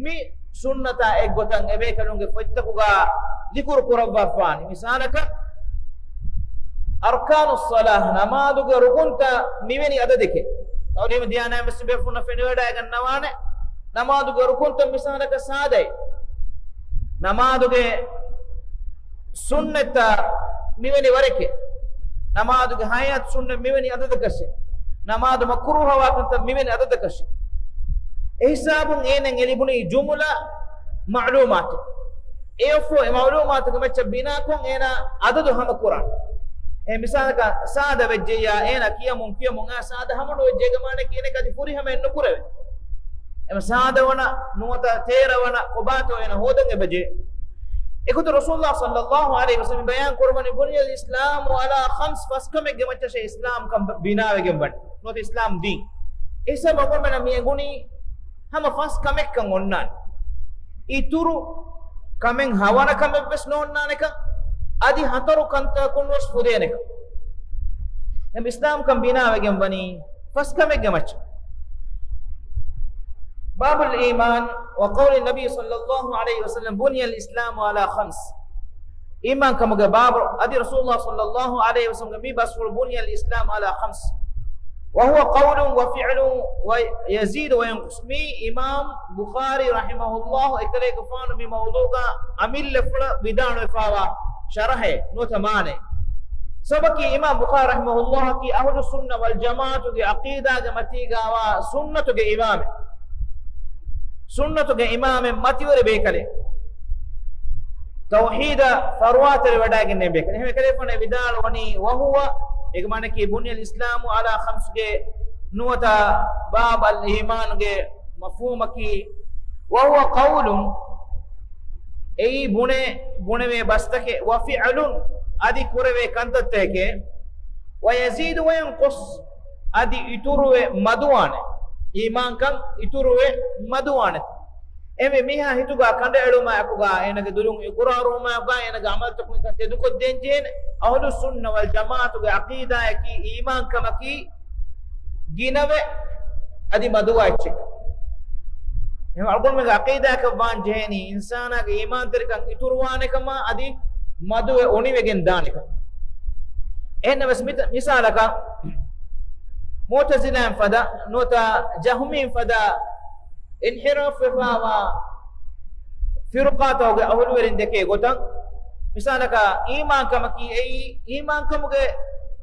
މި ސުންނަތާ އެއްގޮތަށް އެބޭކަލުންގެ ފޮތްތަކުގަ ޛިކުރު ކުރައްވާފާނެ. މިސާލަކަށް، އަރްކާނުއްޞަލާ، ނަމާދުގެ ރުކުންތައް މިވެނި އަދަދެކޭ. ތަޢުލީމު ދިޔާނާއިން ވެސް ބޭފުޅުންނަށް ފެނިވަޑައިގަންނަވާނެ، ނަމާދުގެ ރުކުންތައް މިސާލަކަށް ސާދައި. ނަމާދުގެ ސުންނަތްތައް މިވެނި ވަރެކޭ. ނަމާދުގެ ހައިއަތު ސުންނަތް މިވެނި އަދަދަކަށޭ. ނަމާދު މަކުރޫހަވާ ކަންތައް މިވެނި އަދަދަކަށޭ. އެ ހިސާބުން އޭނައަށް އެ ލިބުނީ ޖުމުލަ މަޢުލޫމާތު. އެއަށްފަހު އެ މަޢުލޫމާތުގެ މައްޗަށް ބިނާކޮށް އޭނަ އަދަދު ހަމަކުރާނެ. އެ މިސާލަކަށް ސާދަ ވެއްޖެއްޔާ އޭނަ ކިޔަމުން ކިޔަމުން އާ ސާދަ ހަމަނުވެއްޖެ އޭގެ މާނައަކީ އޭނައަކަށް އަދި ފުރިހަމައެއް ނުކުރެވޭ. އެމަ ސާދަވަނަ ނުވަތަ ތޭރަވަނަ ކޮބާތޯ އޭނަ ހޯދަން އެބަޖެ. އެގޮތަށް ރަސޫލުﷲ ޞައްލައްލާހު ޢަލައިހި ވަސައްލަމް ބަޔާން ކުރައްވަނީ، بُنِيَ الْإِسْلَامُ عَلَى خَمْسٍ، ފަސް ކަމެއްގެ މައްޗަށޭ އިސްލާމްކަން ބިނާވެގެން ވަނީ. ނުވަތަ އިސްލާމް ދީން. އެހިސާބުން އަޅުގަނޑުމެންނަށް މި އެނގުނީ ހަމަ ފަސް ކަމެއްކަން އޮންނާނެ. އިތުރު ކަމެއް ހަވަނަ ކަމެއްވެސް ނޯންނާނެކަން، އަދި ހަތަރު ކަންތަކަކުންވެސް ފުދޭނެކަން. އެހެން އިސްލާމްކަން ބިނާވެގެން ވަނީ ފަސް ކަމެއްގެ މައްޗަށް. بَابُ الْإِيمَانِ وَقَوْلِ النَّبِيِّ صَلَّى اللَّهُ عَلَيْهِ وَسَلَّمَ، بُنِيَ الْإِسْلَامُ عَلَى خَمْسٍ. އީމާންކަމުގެ ބާބު، އަދި ރަސޫލުﷲ ޞައްލައްލާހު ޢަލައިހި ވަސައްލަމްގެ މި ބަސްފުޅު، بُنِيَ الْإِسْلَامُ عَلَى خَمْسٍ وَهُوَ قَوْلٌ وَفِعْلٌ وَيَزِيدُ وَيَنْقُصُ. މީ އިމާމް ބުޚާރީ ރަޙިމަހުﷲ އެކަލޭގެފާނު މި މައުޟޫޢުގަ އަމިއްލަފުޅަށް ވިދާޅުވެފާވާ ޝަރަޙެއް ނުވަތަ މާނައެއް. ސަބަބަކީ އިމާމް ބުޚާރީ ރަޙިމަހުﷲ އަކީ އަހުލުއްސުންނަ ވަލްޖަމާޢަތުގެ ޢަޤީދާގެ މަތީގަވާ ސުންނަތުގެ އިމާމެއް. ސުންނަތުގެ އިމާމެއް، މަތިވެރި ބޭކަލެއް. ތައުޙީދަށް ފަރުވާތެރިވަޑައިގެންނެވި ބޭކަލެއް. އެހެންވެ ކަލޭފާނު ވިދާޅުވަނީ، وَهُوَ، އޭގެ މާނައަކީ، بُنِيَ الْإِسْلَامُ عَلَى خَمْسٍ ގެ ނުވަތަ ބާބު އަލް އީމާނުގެ މަފްހޫމަކީ، وَهُوَ قَوْلٌ، އެއީ ބުނެ، ބުނެވޭ ބަސްތަކެއް، وَفِعْلٌ، އަދި ކުރެވޭ ކަންތައްތަކެކޭ، وَيَزِيدُ وَيَنْقُصُ، އަދި އިތުރުވެ މަދުވާނެ. އީމާންކަން އިތުރުވެ މަދުވާނެ. އެމެ މީހާ ހިތުގަ ކަނޑައެޅުމާއެކުގަ، އޭނަގެ ދުލުން އިޤުރާރުވުމާއެކުގަ، އޭނަގެ ޢަމަލުތަކުން އެކަން ތެދުކޮށްދޭންޖެހޭނެ. އަހުލުއްސުންނަ ވަލްޖަމާޢަތުގެ ޢަޤީދާއަކީ އީމާންކަމަކީ ގިނަވެ އަދި މަދުވާ އެއްޗެއް. އެހެން އަޅުގަނޑުމެންގެ ޢަޤީދާއަކަށް ވާން ޖެހޭނީ، އިންސާނާގެ އީމާންތެރިކަން އިތުރުވާނެ ކަމާ އަދި މަދުވެ އޮނިވެގެން ދާނެ ކަން. އެހެންނަމަވެސް މިތަ-، މިސާލަކަށް، މުޢުތަޒިލާއިން ފަދަ ނުވަތަ ޖަހްމީން ފަދަ އިންޙިރާފް ވެފާވާ ފިރުޤާތަކުގެ އަހުލުވެރިން ދެކޭ ގޮތަށް، މިސާލަކަށް، އީމާންކަމަކީ އެއީ، އީމާންކަމުގެ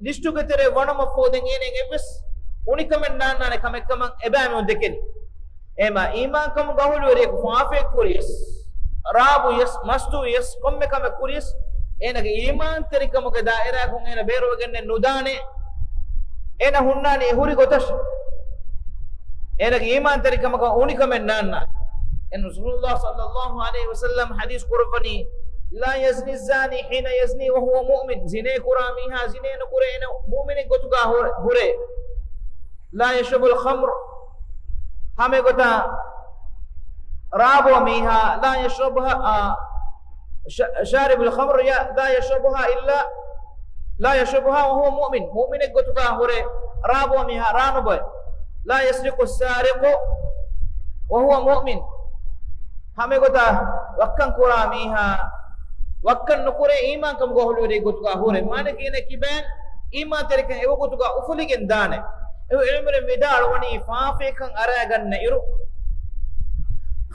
ލިސްޓުގެ ތެރޭ ވަނުމަށްފަހު ދެން އޭނައަށް އެއްވެސް އުނިކަމެއް ނާންނާނެ ކަމެއްކަމަށް އެބައިމީހުން ދެކެނީ. އެހެންމާ އީމާންކަމުގެ އަހުލުވެރިޔަކު ފާފައެއް ކުރިޔަސް، ރާބުޔަސް، މަސްތުވިޔަސް، ކޮންމެ ކަމެއް ކުރިޔަސް، އޭނަގެ އީމާންތެރިކަމުގެ ދާއިރާއަކުން އޭނަ ބޭރުވެގެންނެއް ނުދާނެ. އޭނަ ހުންނާނީ އެ ހުރި ގޮތަށް. އޭނަގެ އީމާންތެރިކަމަކަށް އުނިކަމެއް ނާންނާނެ. އެހެން ރަސޫލުﷲ ޞައްލައްލާހު ޢަލައިހި ވަސައްލަމް ޙަދީޘް ކުރައްވަނީ، لَا يَزْنِي الزَّانِي حِينَ يَزْنِي وَهُوَ مُؤْمِنٌ، ޒިނޭ ކުރާ މީހާ ޒިނޭ ނުކުރޭ އޭނަ މުއުމިނެއް ގޮތުގަ ހުރެ، ހުރޭ. لَا يَشْرَبُ الْخَمْرَ، ހަމައެގޮތަށް ރާބޯ މީހާ، لَا يَشْرَبُهَا، އާ، ޝާ-، شَارِبُ الْخَمْرِ، لَا يَشْرَبُهَا إِلَّا، لَا يَشْرَبُهَا وَهُوَ مُؤْمِنٌ، މުއުމިނެއް ގޮތުގަ ހުރެ ރާބޯ މީހާ ރާ ނުބޮއެ. لَا يَسْرِقُ السَّارِقُ وَهُوَ مُؤْمِنٌ، ހަމައެގޮތަށް ވައްކަން ކުރާ މީހާ ވައްކަން ނުކުރޭ އީމާންކަމުގަ އަހުލުވެރި ގޮތުގަ ހުރެ. މާނައަކީ އޭނަ ކިބައިން އީމާންތެރިކަން އެވަގުތުގަ އުފުލިގެން ދާނެ. އެ އިލްމުވެރިން ވިދާޅުވަނީ ފާފަޔަކަށް އަރާގަންނަ އިރު،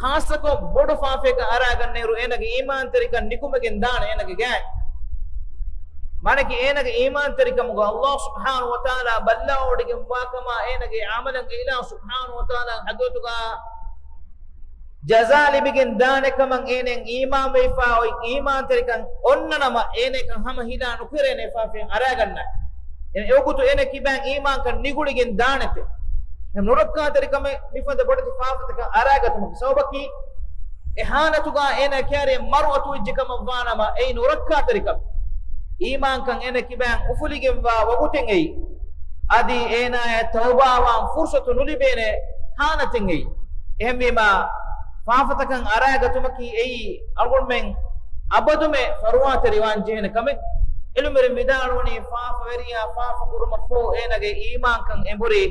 ޚާއްޞަކޮށް ބޮޑު ފާފަޔަކަށް އަރާގަންނަ އިރު އޭނަގެ އީމާންތެރިކަން ނިކުމެގެން ދާނެ އޭނަގެ ގާތް. މާނައަކީ އޭނަގެ އީމާންތެރިކަމުގަ ﷲ ސުބްޙާނަހޫ ވަތަޢާލާ ބައްލަވަވޮޑިގެންވާކަމާ އޭނަގެ ޢަމަލަށް އެއިލާހު ސުބްޙާނަހޫ ވަތަޢާލާ ޙަޟްރަތުގަ ޖަޒާ ލިބިގެން ދާނެ ކަމަށް އޭނައަށް އީމާންވެފާ އޮތް އީމާންތެރިކަން އޮންނަ ނަމަ، އޭނައަކަށް ހަމަ ހިލާ ނުކެރޭނެ ފާފަޔަށް އަރާގަންނަ. އެ އެވަގުތު އޭނަ ކިބައިން އީމާންކަން ނިގުޅިގެން ދާނެތެ. އެ ނުރައްކާތެރިކަމެއް މިފަދަ ބޮޑެތި ފާފަތަކަށް އަރާގަތުމަކީ ސަބަބަކީ، އެ ޙާލަތުގަ އޭނަ ކާރި މަރު އަތުވެއްޖެ ކަމަށް ވާނަމަ، އެއީ ނުރައްކާތެރިކަމެއް. އީމާންކަން އޭނަ ކިބައިން އުފުލިގެންވާ ވަގުތެއް އެއީ. އަދި އޭނާޔަށް ތައުބާވާން ފުރުޞަތު ނުލިބޭނެ ޙާލަތެއް އެއީ. އެހެންވީމާ، ފާފަތަކަށް އަރާގަތުމަކީ އެއީ އަޅުގަނޑުމެން އަބަދުމެ ފަރުވާތެރިވާން ޖެހޭނެ ކަމެއް. އިލްމުވެރިން ވިދާޅުވަނީ، ފާފަވެރިޔާ ފާފަ ކުރުމަށްފަހު އޭނަގެ އީމާންކަން އެނބުރި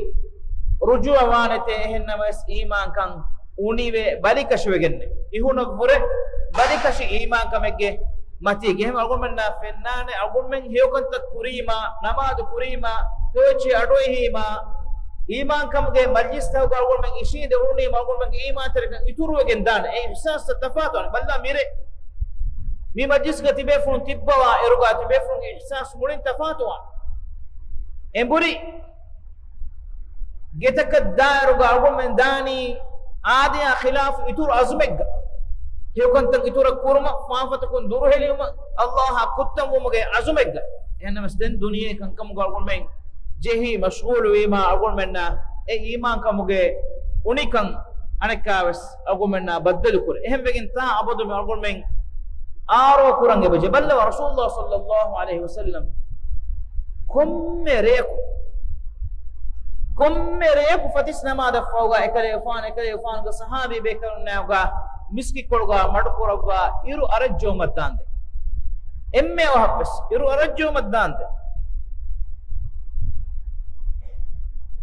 ރުޖޫޢަވާނެތޭ. އެހެންނަމަވެސް އީމާންކަން އުނިވެ ބަލިކަށިވެގެންނެ. އިހުނަށްވުރެ ބަލިކަށި އީމާންކަމެއްގެ މަތީގެ. އެހެން އަޅުގަނޑުމެންނަށް ފެންނާނެ، އަޅުގަނޑުމެން ހެޔޮކަންތައް ކުރީމާ، ނަމާދު ކުރީމާ، ހެޔޮއެއްޗެއް އަޑުއެހީމާ، އީމާންކަމުގެ މަޖްލިސްތަކުގަ އަޅުގަނޑުމެން އިށީނދެ އުޅުނީމާ، އަޅުގަނޑުމެންގެ އީމާންތެރިކަން އިތުރުވެގެން ދާނެ. އެ އިޙްސާސްތައް ތަފާތުވާނެ. ބައްލަވާ މިރޭ މި މަޖްލިސްގަ ތިބޭފުޅުން ތިއްބަވާ އިރުގަ ތިބޭފުޅުންގެ އިޙްސާސް މުޅިން ތަފާތުވާނެ. އެނބުރި ގެތަކަށް ދާއިރުގަ އަޅުގަނޑުމެން ދާނީ އާދަޔާ ޚިލާފު އިތުރު އަޒުމެއްގަ. ހެޔޮކަންތައް އިތުރަށް ކުރުމަށް، ފާފަތަކުން ދުރުހެލިވުމަށް، ﷲ އާ ކުއްތަންވުމުގެ އަޒުމެއްގަ. އެހެންނަމަވެސް ދެން ދުނިޔެ ކަންކަމުގަ އަޅުގަނޑުމެން ޖެހި މަޝްޣޫލުވީމާ، އަޅުގަނޑުމެންނަށް އެ އީމާންކަމުގެ އުނިކަން އަނެއްކާވެސް އަޅުގަނޑުމެންނާ ބައްދަލުކުރޭ. އެހެންވެގެން ތާ އަބަދުމެ އަޅުގަނޑުމެން އާރޯ ކުރަން އެބަޖެ. ބައްލަވާ ރަސޫލުﷲ ޞައްލައްލާހު ޢަލައިހި ވަސައްލަމް ކޮންމެ ރެޔަކު، ކޮންމެ ރެޔަކު ފަތިސް ނަމާދަށްފަހުގަ އެކަލޭގެފާނު، އެކަލޭގެފާނުގެ ޞަޙާބީ ބޭކަލުންނާގަ މިސްކިތްކޮޅުގަ މަޑުކުރައްވާ އިރު އަރައްޖައުމަށްދާންދެން. އެންމެ އަވަހަށްވެސް އިރު އަރައްޖައުމަށްދާންދެން.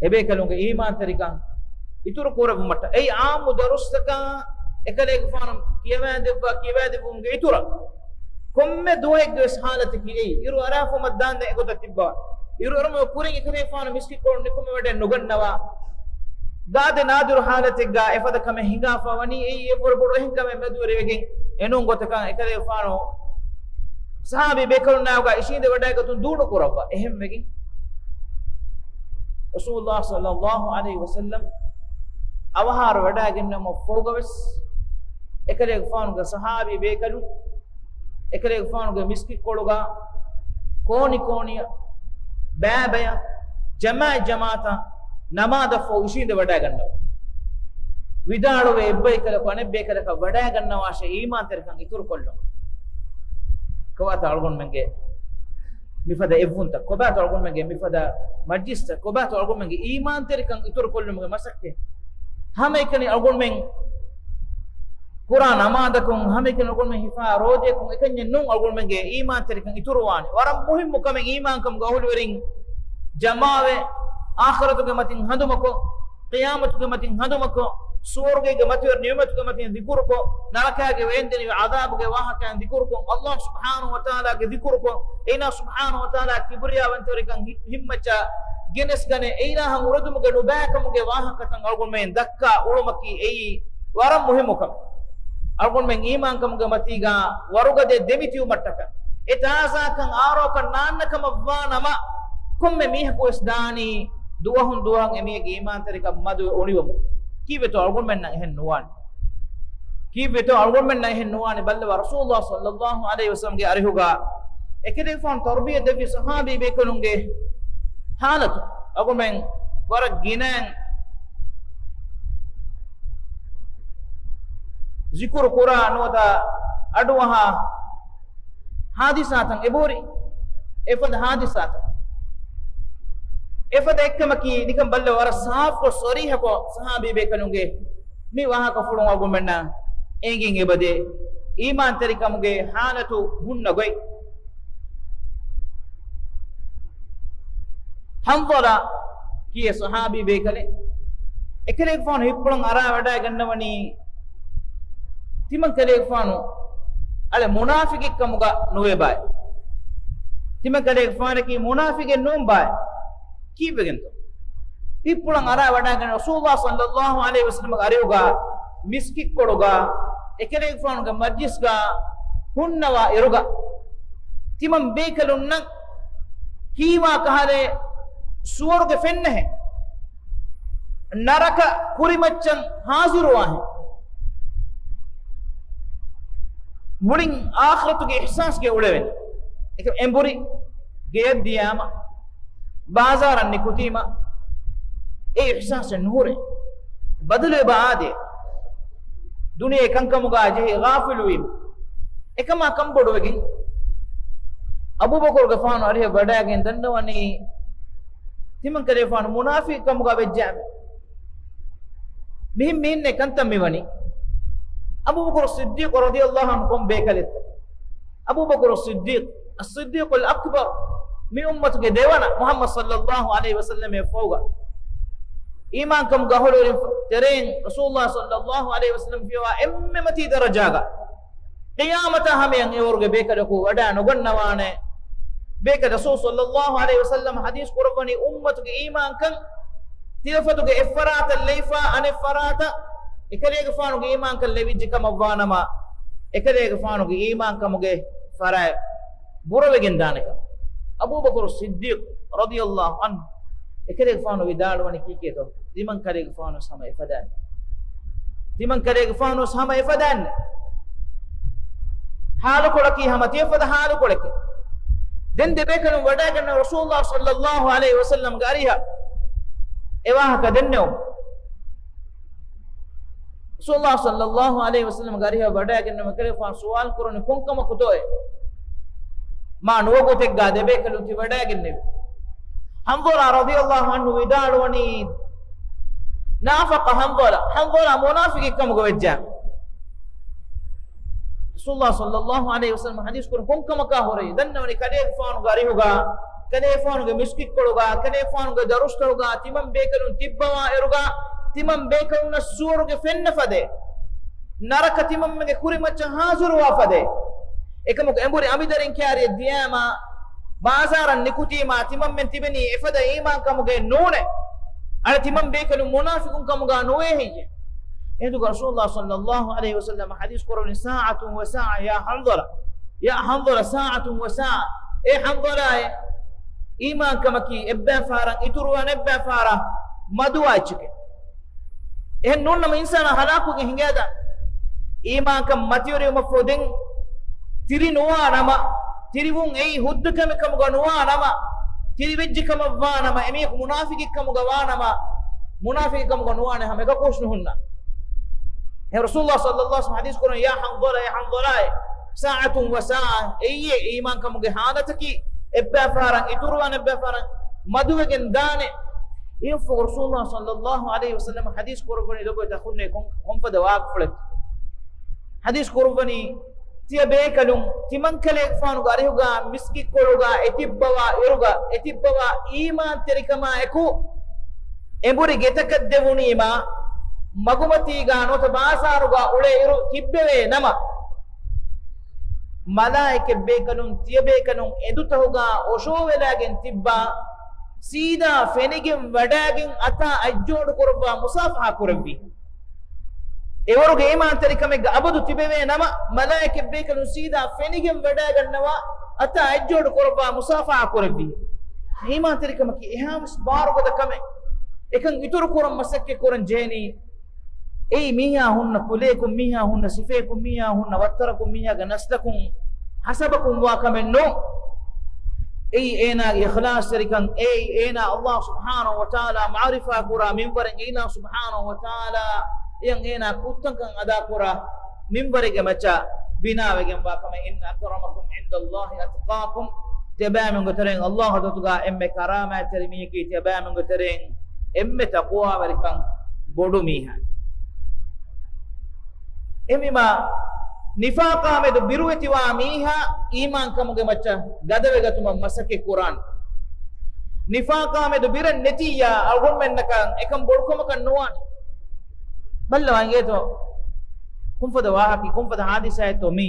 އެބޭކަލުންގެ އީމާންތެރިކަން އިތުރު ކުރެއްވުމަށްޓަކައި އާއްމު ދަރުސްތަކާ އެކަލޭގެފާނު ކިޔަވާދެއްވާ ކިޔަވާދެއްވުމުގެ އިތުރަށް ކޮންމެ ދުވަހެއްގެ ވެސް ހާލަތަކީ އެއީ. އިރު އަރާފަ މައްދާންދެން އެގޮތަށް ތިއްބަވާ. އިރު އަރުމުގެ ކުރިން އެކަލޭގެފާނު މިސްކިތްކޮޅު ނިކުމެވަޑައެއް ނުގަންނަވާ. ދާދެ ނާދިރު ހާލަތެއްގަ އެފަދަ ކަމެއް ހިނގާފަ ވަނީ އެއީ އެއްވަރު ބޮޑު އެހެން ކަމެއް މެދުވެރިވެގެން އެނޫން ގޮތަކަށް އެކަލޭގެފާނު ޞަޙާބީ ބޭކަލުންނާގަ އިށީނދެ ވަޑައިގަތުން ދޫނުކުރައްވާ. އެހެންވެގެން ރަސޫލުﷲ ޞައްލައްލާހު ޢަލައިހި ވަސައްލަމް އަވަހާރަ ވަޑައިގެންނެވުމަށްފަހުގަވެސް އެކަލޭގެފާނުގެ ޞަޙާބީ ބޭކަލުން އެކަލޭގެފާނުގެ މިސްކިތްކޮޅުގަ ކޯނި ކޯނިއަށް، ބައިބައި، ޖަމާޢަތް ޖަމާޢަތަށް ނަމާދަށްފަހު އިށީނދެ ވަޑައިގަންނަވާ. ވިދާޅުވޭ އެއްބައިކަލަކު އަނެއްބައިކަލަކަށް ވަޑައިގަންނަވާށޭ އީމާންތެރިކަން އިތުރުކޮށްލަމުން. ކޮބާތޯ އަޅުގަނޑުމެންގެ މިފަދަ އެއްވުންތައް؟ ކޮބާތޯ އަޅުގަނޑުމެންގެ މިފަދަ މަޖްލިސްތައް؟ ކޮބާތޯ އަޅުގަނޑުމެންގެ އީމާންތެރިކަން އިތުރުކޮށްލުމުގެ މަސައްކަތް؟ ހަމައެކަނި އަޅުގަނޑުމެން ކުރާ ނަމާދަކުން، ހަމައެކަނި އަޅުގަނޑުމެން ހިފާ ރޯދަޔަކުން އެކަންޏެއް ނޫން އަޅުގަނޑުމެންގެ އީމާންތެރިކަން އިތުރުވާނެ. ވަރަށް މުހިއްމު ކަމެއް އީމާންކަމުގެ އަހުލުވެރިން ޖަމާވެ، އާޚިރަތުގެ މަތިން ހަނދުމަކޮށް، ޤިޔާމަތުގެ މަތިން ހަނދުމަކޮށް، ސުވަރުގޭގެ މަތިވެރި ނިޢުމަތުގެ މަތިން ޛިކުރުކޮށް، ނަރަކާގެ ވޭންދެނިވި ޢަޛާބުގެ ވާހަކައިން ޛިކުރުކޮށް، ﷲ ސުބްޙާނަހޫ ވަތަޢާލާގެ ޛިކުރުކޮށް، އޭނާ ސުބްޙާނަހޫ ވަތަޢާލާ ކިބްރިޔާވަންތަވެރިކަން ހި-، ހިތްމައްޗަށް ގެނެސްގަނެ، އެއިލާހަށް އުރެދުމުގެ ނުބައިކަމުގެ ވާހަކަތައް އަޅުގަނޑުމެން ދައްކާ އުޅުމަކީ އެއީ ވަރަށް މުހިއްމު ކަމެއް. އަޅުގަނޑުމެން އީމާންކަމުގެ މަތީގަ ވަރުގަދަ ދެމިތިއުމަށްޓަކަ، އެ ތާޒާކަން އާރޯކަން ނާންނަ ކަމަށްވާ ނަމަ، ކޮންމެ މީހަކު ވެސް ދާނީ ދުވަހުން ދުވަހަށް އެމީހެއްގެ އީމާންތެރިކަން މަދުވެ އުނިވަމުން. ކީއްވެތޯ އަޅުގަނޑުމެންނަށް އެހެން ނުވާނީ؟ ކީއްވެތޯ އަޅުގަނޑުމެންނަށް އެހެން ނުވާނީ؟ ބައްލަވާ ރަސޫލުﷲ ޞައްލައްލާހު ޢަލައިހި ވަސައްލަމްގެ އަރިހުގަ އެކަލޭގެފާނު ތަރުބިޔަތް ދެއްވި ޞަޙާބީ ބޭކަލުންގެ ޙާލަތު އަޅުގަނޑުމެން ވަރަށް ގިނައިން ޒިކުރު ކުރާ ނުވަތަ އަޑުއަހާ ޙާދިސާތައް އެބަހުރި. އެފަދަ ޙާދިސާތައް، އެފަދަ އެއްކަމަކީ ނިކަން ބައްލަ ވަރަށް ސާފުކޮށް ޞަރީޙަކޮށް ޞަޙާބީ ބޭކަލުންގެ މި ވާހަކަފުޅުން އަޅުގަނޑުމެންނަށް އެނގިން އެބަދޭ އީމާންތެރިކަމުގެ ޙާލަތު ހުންނަ ގޮތް. ޙަންޒަލާ ކިޔޭ ޞަޙާބީ ބޭކަލެއް، އެކަލޭގެފާނު ހިތްޕުޅަށް އަރާ ވަޑައިގަންނަވަނީ ތިމަން ކަލޭގެފާނު އަޅެ މުނާފިގެއްކަމުގަ ނުވޭ ބާއެ. ތިމަން ކަލޭގެފާނަކީ މުނާފިގެއް ނޫން ބާއެ. ކީއްވެގެންތޯ؟ ހިތްޕުޅަށް އަރާ ވަޑާގެން ރަސޫލާ ޞައްލައްލާހު ޢަލައިހި ވަސައްލަމަގެ އަރިހުގަ މިސްކިތްކޮޅުގަ އެކަލޭގެފާނުގެ މަޖްލިސްގަ ހުންނަވާ އިރުގަ ތިމަން ބޭކަލުންނަށް ހީވާ ކަހަލަ ސުވަރުގެ ފެންނަހެ، ނަރަކަ ކުރިމައްޗަށް ހާޒިރުވާހެ، މުޅިން އާޚިރަތުގެ އިޙްސާސްގެ އުޅެވެން. އެކަ އެނބުރި ގެޔަށް ދިޔާމަ، ބާޒާރަށް ނިކުތީމަ، އެ އިޙްސާސެއް ނުހުރޭ. ބަދަލުވެބަ އާދޭ. ދުނިޔެ ކަންކަމުގަ ޖެހި ޣާފިލުވީމަ. އެކަމާ ކަންބޮޑުވެގެން އަބޫބަކުރުގެފާނު އަރިހަށް ވަޑައިގެން ދަންނަވަނީ ތިމަން ކަލޭފާނު މުނާފިޤުކަމުގަ ވެއްޖާމެ. މިހެން މިހެންނެއް ކަންތައް މިވަނީ. އަބޫބަކުރު ޞިއްދީޤު ރަޟިޔައްލާހު ޢަންހު ކޮން ބޭކަލެއްތަ؟ އަބޫބަކުރު ޞިއްދީޤު، އައްޞިއްދީޤުލް އަކްބަރު، މި އުއްމަތުގެ ދެވަނަ މުޙައްމަދު ޞައްލައްލާހު ޢަލައިހި ވަސައްލަމައަށްފަހުގަ އީމާންކަމުގެ އަހުލުވެރިން ތެރެއިން ރަސޫލުﷲ ޞައްލައްލާހު ޢަލައިހި ވަސައްލަމަ ފިޔަވާ އެންމެ މަތީ ދަރަޖާގަ ޤިޔާމަތާ ހަމަޔަށް އެވަރުގެ ބޭކަލަކު ވަޑާ ނުގަންނަވާނެ. ބޭކަލް ރަސޫލު ޞައްލައްލާހު ޢަލައިހި ވަސައްލަމަ ޙަދީޘް ކުރައްވަނީ އުއްމަތުގެ އީމާންކަން ތިލަފަތުގެ އެއްފަރާތަށް ލެއިފާ އަނެއްފަރާތަށް އެކަލޭގެފާނުގެ އީމާންކަން ލެވިއްޖެ ކަމަށްވާނަމަ، އެކަލޭގެފާނުގެ އީމާންކަމުގެ ފަރާތް ބުރަވެގެން ދާނެކަން. އަބޫބަކުރު ޞިއްދީޤު ރަޟިޔައްލާހު ޢަންހު އެކަލޭގެފާނު ވިދާޅުވަނީ ކީކޭތޯ؟ ތިމަން ކަލޭގެފާނުވެސް ހަމަ އެފަދައިން. ތިމަން ކަލޭގެފާނުވެސް ހަމަ އެފަދައިން. ޙާލުކޮޅަކީ ހަމަ ތިޔަފަދަ ޙާލުކޮޅެކޭ. ދެން ދެބޭކަލުން ވަޑައިގަންނަ ރަސޫލުﷲ ޞައްލައްލާހު ޢަލައިހި ވަސައްލަމްގެ އަރިހަށް އެވާހަކަ ދެންނެވުމު. ރަސޫލުﷲ ޞައްލައްލާހު ޢަލައިހި ވަސައްލަމްގެ އަރިހަށް ވަޑައިގެންނަވަން ކަލޭގެފާނު ސުވާލު ކުރަނީ ކޮންކަމަކުތޯއޭ؟ މާ ނުވަގުތެއްގަ ދެބޭކަލުން ތި ވަޑައިގެންނެވި. ޙަންޒަލާ ރަޟިޔައްލާހު ޢަންހު ވިދާޅުވަނީ، ނާފަޤަ ޙަންޒަލާ، ޙަންޒަލާ މުނާފިޤެއްކަމުގަ ވެއްޖެ. ރަސޫލުﷲ ޞައްލައްލާހު ޢަލައިހި ވަސައްލަމަ ޙަދީޘް ކުރަން ކޮންކަމަކާ ހުރެ؟ ދަންނަވަނީ ކަލޭގެފާނުގެ އަރިހުގަ، ކަލޭގެފާނުގެ މިސްކިތްކޮޅުގަ، ކަލޭގެފާނުގެ ދަރުސްތަކުގަ ތިމަން ބޭކަލުން ތިއްބަވާ އިރުގަ، ތިމަން ބޭކަލުންނަށް ސުވަރުގެ ފެންނަ ފަދައިން، ނަރަކަ ތިމަންމެންގެ ކުރިމައްޗަށް ހާޒިރުވާ ފަދައިން. އެކަމަކު އެނބުރި އަނބިދަރިން ކާރިއަށް ދިޔާމާ، ބާޒާރަށް ނިކުތީމާ، ތިމަންމެން ތިބެނީ އެފަދަ އީމާންކަމުގައެއް ނޫނޭ. އަޅެ ތިމަން ބޭކަލުން މުނާފިޤުން ކަމުގަ ނުވޭ ހެއްޔޭ؟ އެހިނދުގަ ރަސޫލުﷲ ޞައްލައްލާހު ޢަލައިހި ވަސައްލަމަ ޙަދީޘް ކުރައްވަނީ، ސާޢަތުން ވަސާޢަ ޔާ ޙަންޒަލާ. ޔާ ޙަންޒަލާ، ސާޢަތުން ވަސާޢަ. އޭ ޙަންޒަލާއޭ، އީމާންކަމަކީ އެއްބައިފާރަށް އިތުރުވާނެ އެއްބައިފާރަށް މަދުވާ އެއްޗެކޭ. އެހެން ނޫންނަމަ އިންސާނާ ހަލާކުވެގެން ހިނގާދާނެ. އީމާންކަން މަތިވެރިވުމަށްފަހު ދެން ތިރި ނުވާ ނަމަ، ތިރިވުން އެއީ ހުއްދަ ކަމެއް ކަމުގަ ނުވާ ނަމަ، ތިރިވެއްޖެ ކަމަށްވާ ނަމަ، އެމީހަކު މުނާފިޤެއް ކަމުގަ ވާ ނަމަ، މުނާފިޤެއް ކަމުގަ ނުވާނެ ހަމަ އެކަކުވެސް ނުހުންނާނެ. އެހެން ރަސޫލުﷲ ޞައްލައްލާހު ޢަލައިހި ވަސައްލަމަ ޙަދީޘް ކުރަނީ، ޔާ ޙަންޒަލާ، އޭ ޙަންޒަލާއޭ، ސާޢަތުން ވަސާޢަ، އެއީ އީމާންކަމުގެ ޙާލަތަކީ، އެއްބައިފާރަށް އިތުރުވާނެ އެއްބައިފާރަށް މަދުވެގެން ދާނެ. އެއަށްފަހު ރަސޫލުﷲ ޞައްލައްލާހު ޢަލައިހި ވަސައްލަމަ ޙަދީޘް ކުރައްވަނީ ލޮބުވެތި އަޚުންނޭ ކޮން، ކޮންފަދަ ވާހަކަފުޅެއްތޯ؟ ޙަދީޘް ކުރައްވަނީ، ތިޔަބޭކަލުން ތިމަންކަލޭގެފާނުގެ އަރިހުގަ މިސްކިތްކޮޅުގަ އެތިއްބަވާ އިރުގަ އެތިއްބަވާ އީމާންތެރިކަމާއެކު، އެނބުރި ގެތަކަށް ދެވުނީމާ، މަގުމަތީގަ ނުވަތަ ބާޒާރުގަ އުޅޭ އިރު ތިއްބެވޭ ނަމަ، މަލާއިކަތް ބޭކަލުން ތިޔަބޭކަލުން އެނދުތަކުގަ އޮށޯވެލާގެން ތިއްބާ، ސީދާ ފެނިގެން ވަޑާގެން އަތާ އަތްޖޯޑު ކުރައްވާ މުސާފަހާ ކުރެއްވި. އެވަރުގެ އީމާންތެރިކަމެއްގަ އަބަދު ތިބެވޭ ނަމަ، މަލާއިކަތް ބޭކަލުން ސީދާ ފެނިގެން ވަޑާގަންނަވާ އަތާ އަތްޖޯޑު ކުރައްވާ މުސާފަހާ ކުރެއްވި. އީމާންތެރިކަމަކީ އެހާވެސް ބާރުގަދަ ކަމެއް. އެކަން އިތުރު ކުރަން މަސައްކަތް ކުރަން ޖެހެނީ. އެއީ މީހާ ހުންނަ ކުލަޔަކުން، މީހާ ހުންނަ ސިފަޔަކުން، މީހާ ހުންނަ ވައްތަރަކުން، މީހާގެ ނަސްލަކުން، ހަސަބަކުން ވާ ކަމެއް ނޫން. އެއީ އޭނާގެ އިޚްލާޞްތެރިކަން، އެއީ އޭނާ ﷲ ސުބްޙާނަހޫ ވަތަޢާލާ މަޢުރިފާ ކުރާ މިންވަރެއް، އޭނާ ސުބްޙާނަހޫ ވަތަޢާލާ އެޔަށް އޭނާ ކުށްތަންކަން އަދާކުރާ މިންވަރެއްގެ މައްޗަށް ބިނާވެގެންވާ ކަމެއް. إن أكرمكم عند الله أتقاكم. ތިޔަބައިމީހުންގެ ތެރެއިން ﷲ ގެ ހަޟްރަތުގަ އެންމެ ކަރާމާތްތެރި މީހަކީ ތިޔަބައިމީހުންގެ ތެރެއިން އެންމެ ތަޤްވާވެރިކަން ބޮޑު މީހާ. އެހެންވީމާ، ނިފާޤާ މެދު ބިރުވެތިވާ މީހާ އީމާންކަމުގެ މައްޗަށް ގަދަވެގަތުމަށް މަސައްކަތް ކުރާނެ. ނިފާޤާ މެދު ބިރެއް ނެތިއްޔާ، އަޅުގަނޑުމެންނަކަށް އެކަން ބޮޑުކަމަކަށް ނުވާނެ. ބައްލަވާ އިނގޭތޯ؟ ކޮންފަދަ ވާހަކަ، ކޮންފަދަ ހާދިސާއެއްތޯ މީ؟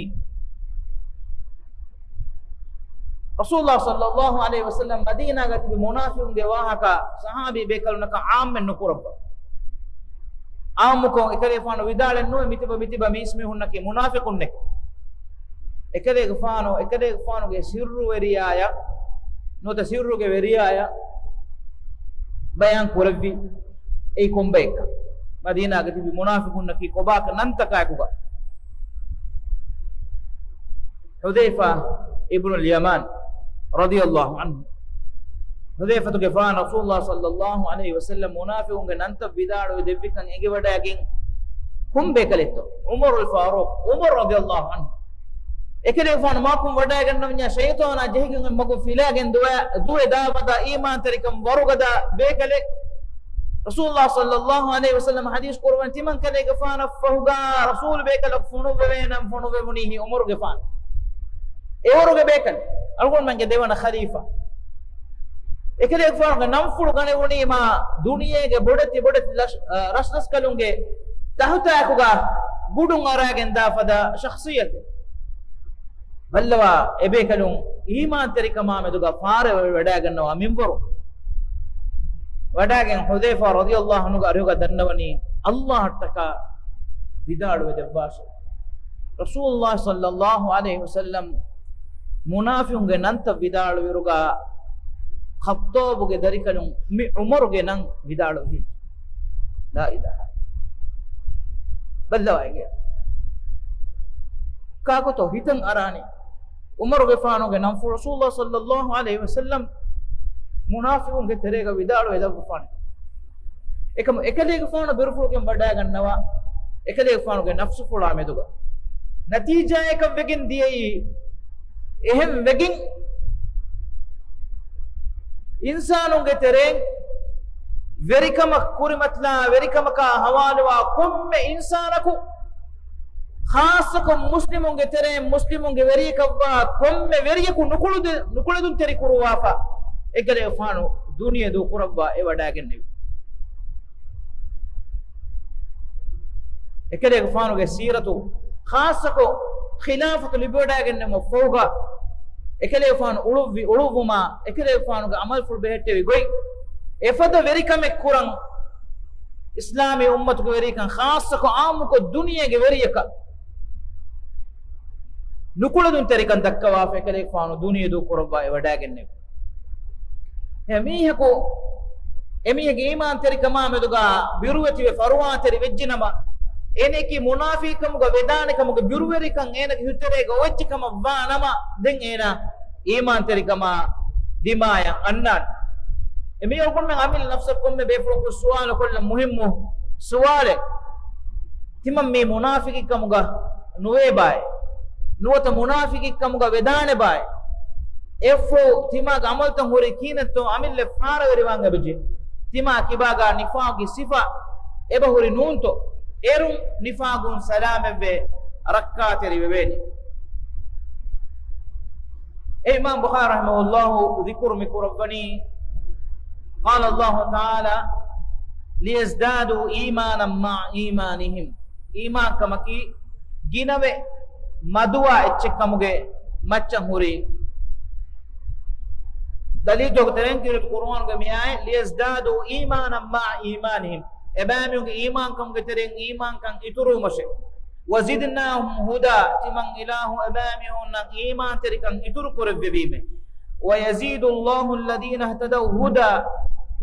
ރަސޫލުﷲ ޞައްލައްލާހު ޢަލައިހި ވަސައްލަމް މަދީނާގަ ތިބި މުނާފިޤުންގެ ވާހަކަ ޞަޙާބީ ބޭކަލުންނަކަށް ޢާއްމެއް ނުކުރައްވާ. ޢާއްމުކޮށް އެކަލޭގެފާނު ވިދާޅެއް ނުވެ، މިތިބަ، މިތިބަ މީސްމީހުންނަކީ މުނާފިޤުންނެކޭ. އެކަލޭގެފާނު، އެކަލޭގެފާނުގެ ސިއްރުވެރިޔާޔަށް، ނުވަތަ ސިއްރުގެ ވެރިޔާޔަށް ބަޔާން ކުރެއްވި އެއީ ކޮންބައެއްކަން. މަދީނާގަ ތިބި މުނާފިޤުންނަކީ ކޮބާކަން ނަންތަކާއެކުގަ. ޙުޛައިފާ އިބްނުލް ޔަމާން ރަޟިޔައްލާހު ޢަންހު. ޙުޛައިފަތުގެފާނު ރަސޫލުﷲ ޞައްލައްލާހު ޢަލައިހި ވަސައްލަމް މުނާފިޤުންގެ ނަންތައް ވިދާޅުވެ ދެއްވިކަން އެނގިވަޑައިގެން ކޮން ބޭކަލެއްތޯ؟ ޢުމަރުލް ފާރޫޤް، ޢުމަރު ރަޟިޔައްލާހު ޢަންހު. އެކަލޭގެފާނު މާކުން ވަޑައިގަންނަވަންޏާ ޝައިޠާނާ ޖެހިގެން މަގުން ފިލާގެން ދުވަ-، ދުވެ ދާފަދަ އީމާންތެރިކަން ވަރުގަދަ ބޭކަލެއް. ރަސޫލުﷲ ޞައްލައްލާހު ޢަލައިހި ވަސައްލަމް ޙަދީޘް ކުރައްވަނީ ތިމަން ކަލޭގެފާނަށްފަހުގަ ރަސޫލު ބޭކަލަކު ފޮނުއްވެވޭނަމަ ފޮނުއްވެވުނީ ޢުމަރުގެފާނު. އެވަރުގެ ބޭކަލެއް. އަޅުގަނޑުމެންގެ ދެވަނަ ޚަލީފާ. އެކަލޭގެފާނުގެ ނަންފުޅު ގަނެވުނީމާ ދުނިޔޭގެ ބޮޑެތި ބޮޑެތި ލަޝް-، އަ، ރަސްރަސްކަލުންގެ ތަހުތާއެކުގަ ބުޑުން އަރާގެން ދާފަދަ ޝަޚްޞިއްޔަތެއް. ބައްލަވާ އެބޭކަލުން އީމާންތެރިކަމާ މެދުގަ ފާރަވެވަޑައިގަންނަވާ މިންވަރު. ވަޑައިގެން ޙުޛައިފާ ރަޟިޔައްލާހު ޢަންހުގެ އަރިހުގަ ދަންނަވަނީ ﷲ އަށްޓަކާ ވިދާޅުވެ ދެއްވާށޭ. ރަސޫލުﷲ ޞައްލައްލާހު ޢަލައިހި ވަސައްލަމް މުނާފިޤުންގެ ނަންތައް ވިދާޅުވިއިރުގަ ޚައްޠާބުގެ ދަރިކަލުން މި ޢުމަރުގެ ނަން ވިދާޅުވި. ލާ އިލާހަ. ބައްލަވާ އިނގޭ. ކާކުތޯ ހިތަށް އަރާނީ؟ ޢުމަރުގެފާނުގެ ނަންފުޅު ރަސޫލުﷲ ޞައްލައްލާހު ޢަލައިހި ވަސައްލަމް މުނާފިޤުންގެ ތެރޭގަ ވިދާޅުވެ ލައްވަފާނެ. އެކަމު އެކަލޭގެފާނު ބިރުފުޅުގެން ވަޑައިގަންނަވާ، އެކަލޭގެފާނުގެ ނަފްސުފުޅާ މެދުގަ. ނަތީޖާއަކަށް ވެގެން ދިޔައީ، އެހެން ވެގެން އިންސާނުންގެ ތެރެއިން ވެރިކަމަށް ކުރިމަތިލާ، ވެރިކަމަކާ ހަވާލުވާ ކޮންމެ އިންސާނަކު، ޚާއްޞަކޮށް މުސްލިމުންގެ ތެރެއިން މުސްލިމުންގެ ވެރިޔަކަށްވާ ކޮންމެ ވެރިޔަކު ނުކުޅެދު-، ނުކުޅެދުންތެރި ކުރުވާފަ، އެކަލޭގެފާނު ދުނިޔެ ދޫކުރައްވާ އެ ވަޑައިގެންނެވި. އެކަލޭގެފާނުގެ ސީރަތު، ޚާއްޞަކޮށް ޚިލާފަތު ލިބިވަޑައިގެންނެވުމަށްފަހުގަ، އެކަލޭގެފާނު އުޅުއްވި އުޅުއްވުމާ، އެކަލޭގެފާނުގެ ޢަމަލުފުޅު ބެހެއްޓެވި ގޮތް، އެފަދަ ވެރިކަމެއް ކުރަން، އިސްލާމީ އުއްމަތުގެ ވެރިކަން ޚާއްޞަކޮށް ޢާއްމުކޮށް ދުނިޔޭގެ ވެރިޔަކަށް ނުކުޅެދުންތެރިކަން ދައްކަވާފަ އެކަލޭގެފާނު ދުނިޔެ ދޫކުރައްވާ އެ ވަޑައިގެންނެވި. އެ މީހަކު، އެމީހެއްގެ އީމާންތެރިކަމާ މެދުގަ ބިރުވެތިވެ ފަރުވާތެރި ވެއްޖެނަމަ، އޭނައަކީ މުނާފިޤުކަމުގަ ވެދާނެކަމުގެ ބިރުވެރިކަން އޭނަގެ ހިތުތެރޭގަ އޮވެއްޖެކަމަށްވާ ނަމަ، ދެން އޭނަ އީމާންތެރިކަމާ ދިމާޔަށް އަންނާނެ. އެ މީހަކު ކޮންމެ އަމިއްލަ ނަފްސަށް ކޮންމެ ބޭފުޅަކު ސުވާލު ކޮށްލަން މުހިއްމު ސުވާލެއް. ތިމަން މީ މުނާފިޤެއްކަމުގަ ނުވޭބާއޭ؟ ނުވަތަ މުނާފިޤެއްކަމުގަ ވެދާނެބާއޭ؟ އެއަށްފަހު ތިމާގެ ޢަމަލުތައް ހުރީ ކިހިނެއްތޯ އަމިއްލަ ފާރަވެރިވާން އެބަޖެހޭ. ތިމާ ކިބާގާ ނިފާޤުގެ ސިފަ އެބަހުރި ނޫންތޯ؟ އޭރުން ނިފާޤުން ސަލާމަތްވެ ރައްކާތެރިވެވޭނެ. އެ އިމާމް ބުޚާރީ ރަޙިމަހުﷲ ޛިކުރު މި ކުރައްވަނީ، قال الله تعالى، ليزدادوا إيمانا مع إيمانهم. އީމާންކަމަކީ ގިނަވެ މަދުވާ އެއްޗެއްކަމުގެ މައްޗަށް ހުރި ދަލީލުތަކުގެ ތެރެއިން ކީރިތި ޤުރުއާނުގެ މި އާޔަތް، ليزدادوا إيمانا مع إيمانهم، އެބައިމީހުންގެ އީމާންކަމުގެ ތެރެއިން އީމާންކަން އިތުރުވުމަށެވެ. وزدناهم هدى، ތިމަން އިލާހު އެބައިމީހުންނަށް އީމާންތެރިކަން އިތުރު ކުރެއްވެވީމެވެ. ويزيد الله الذين اهتدوا هدى،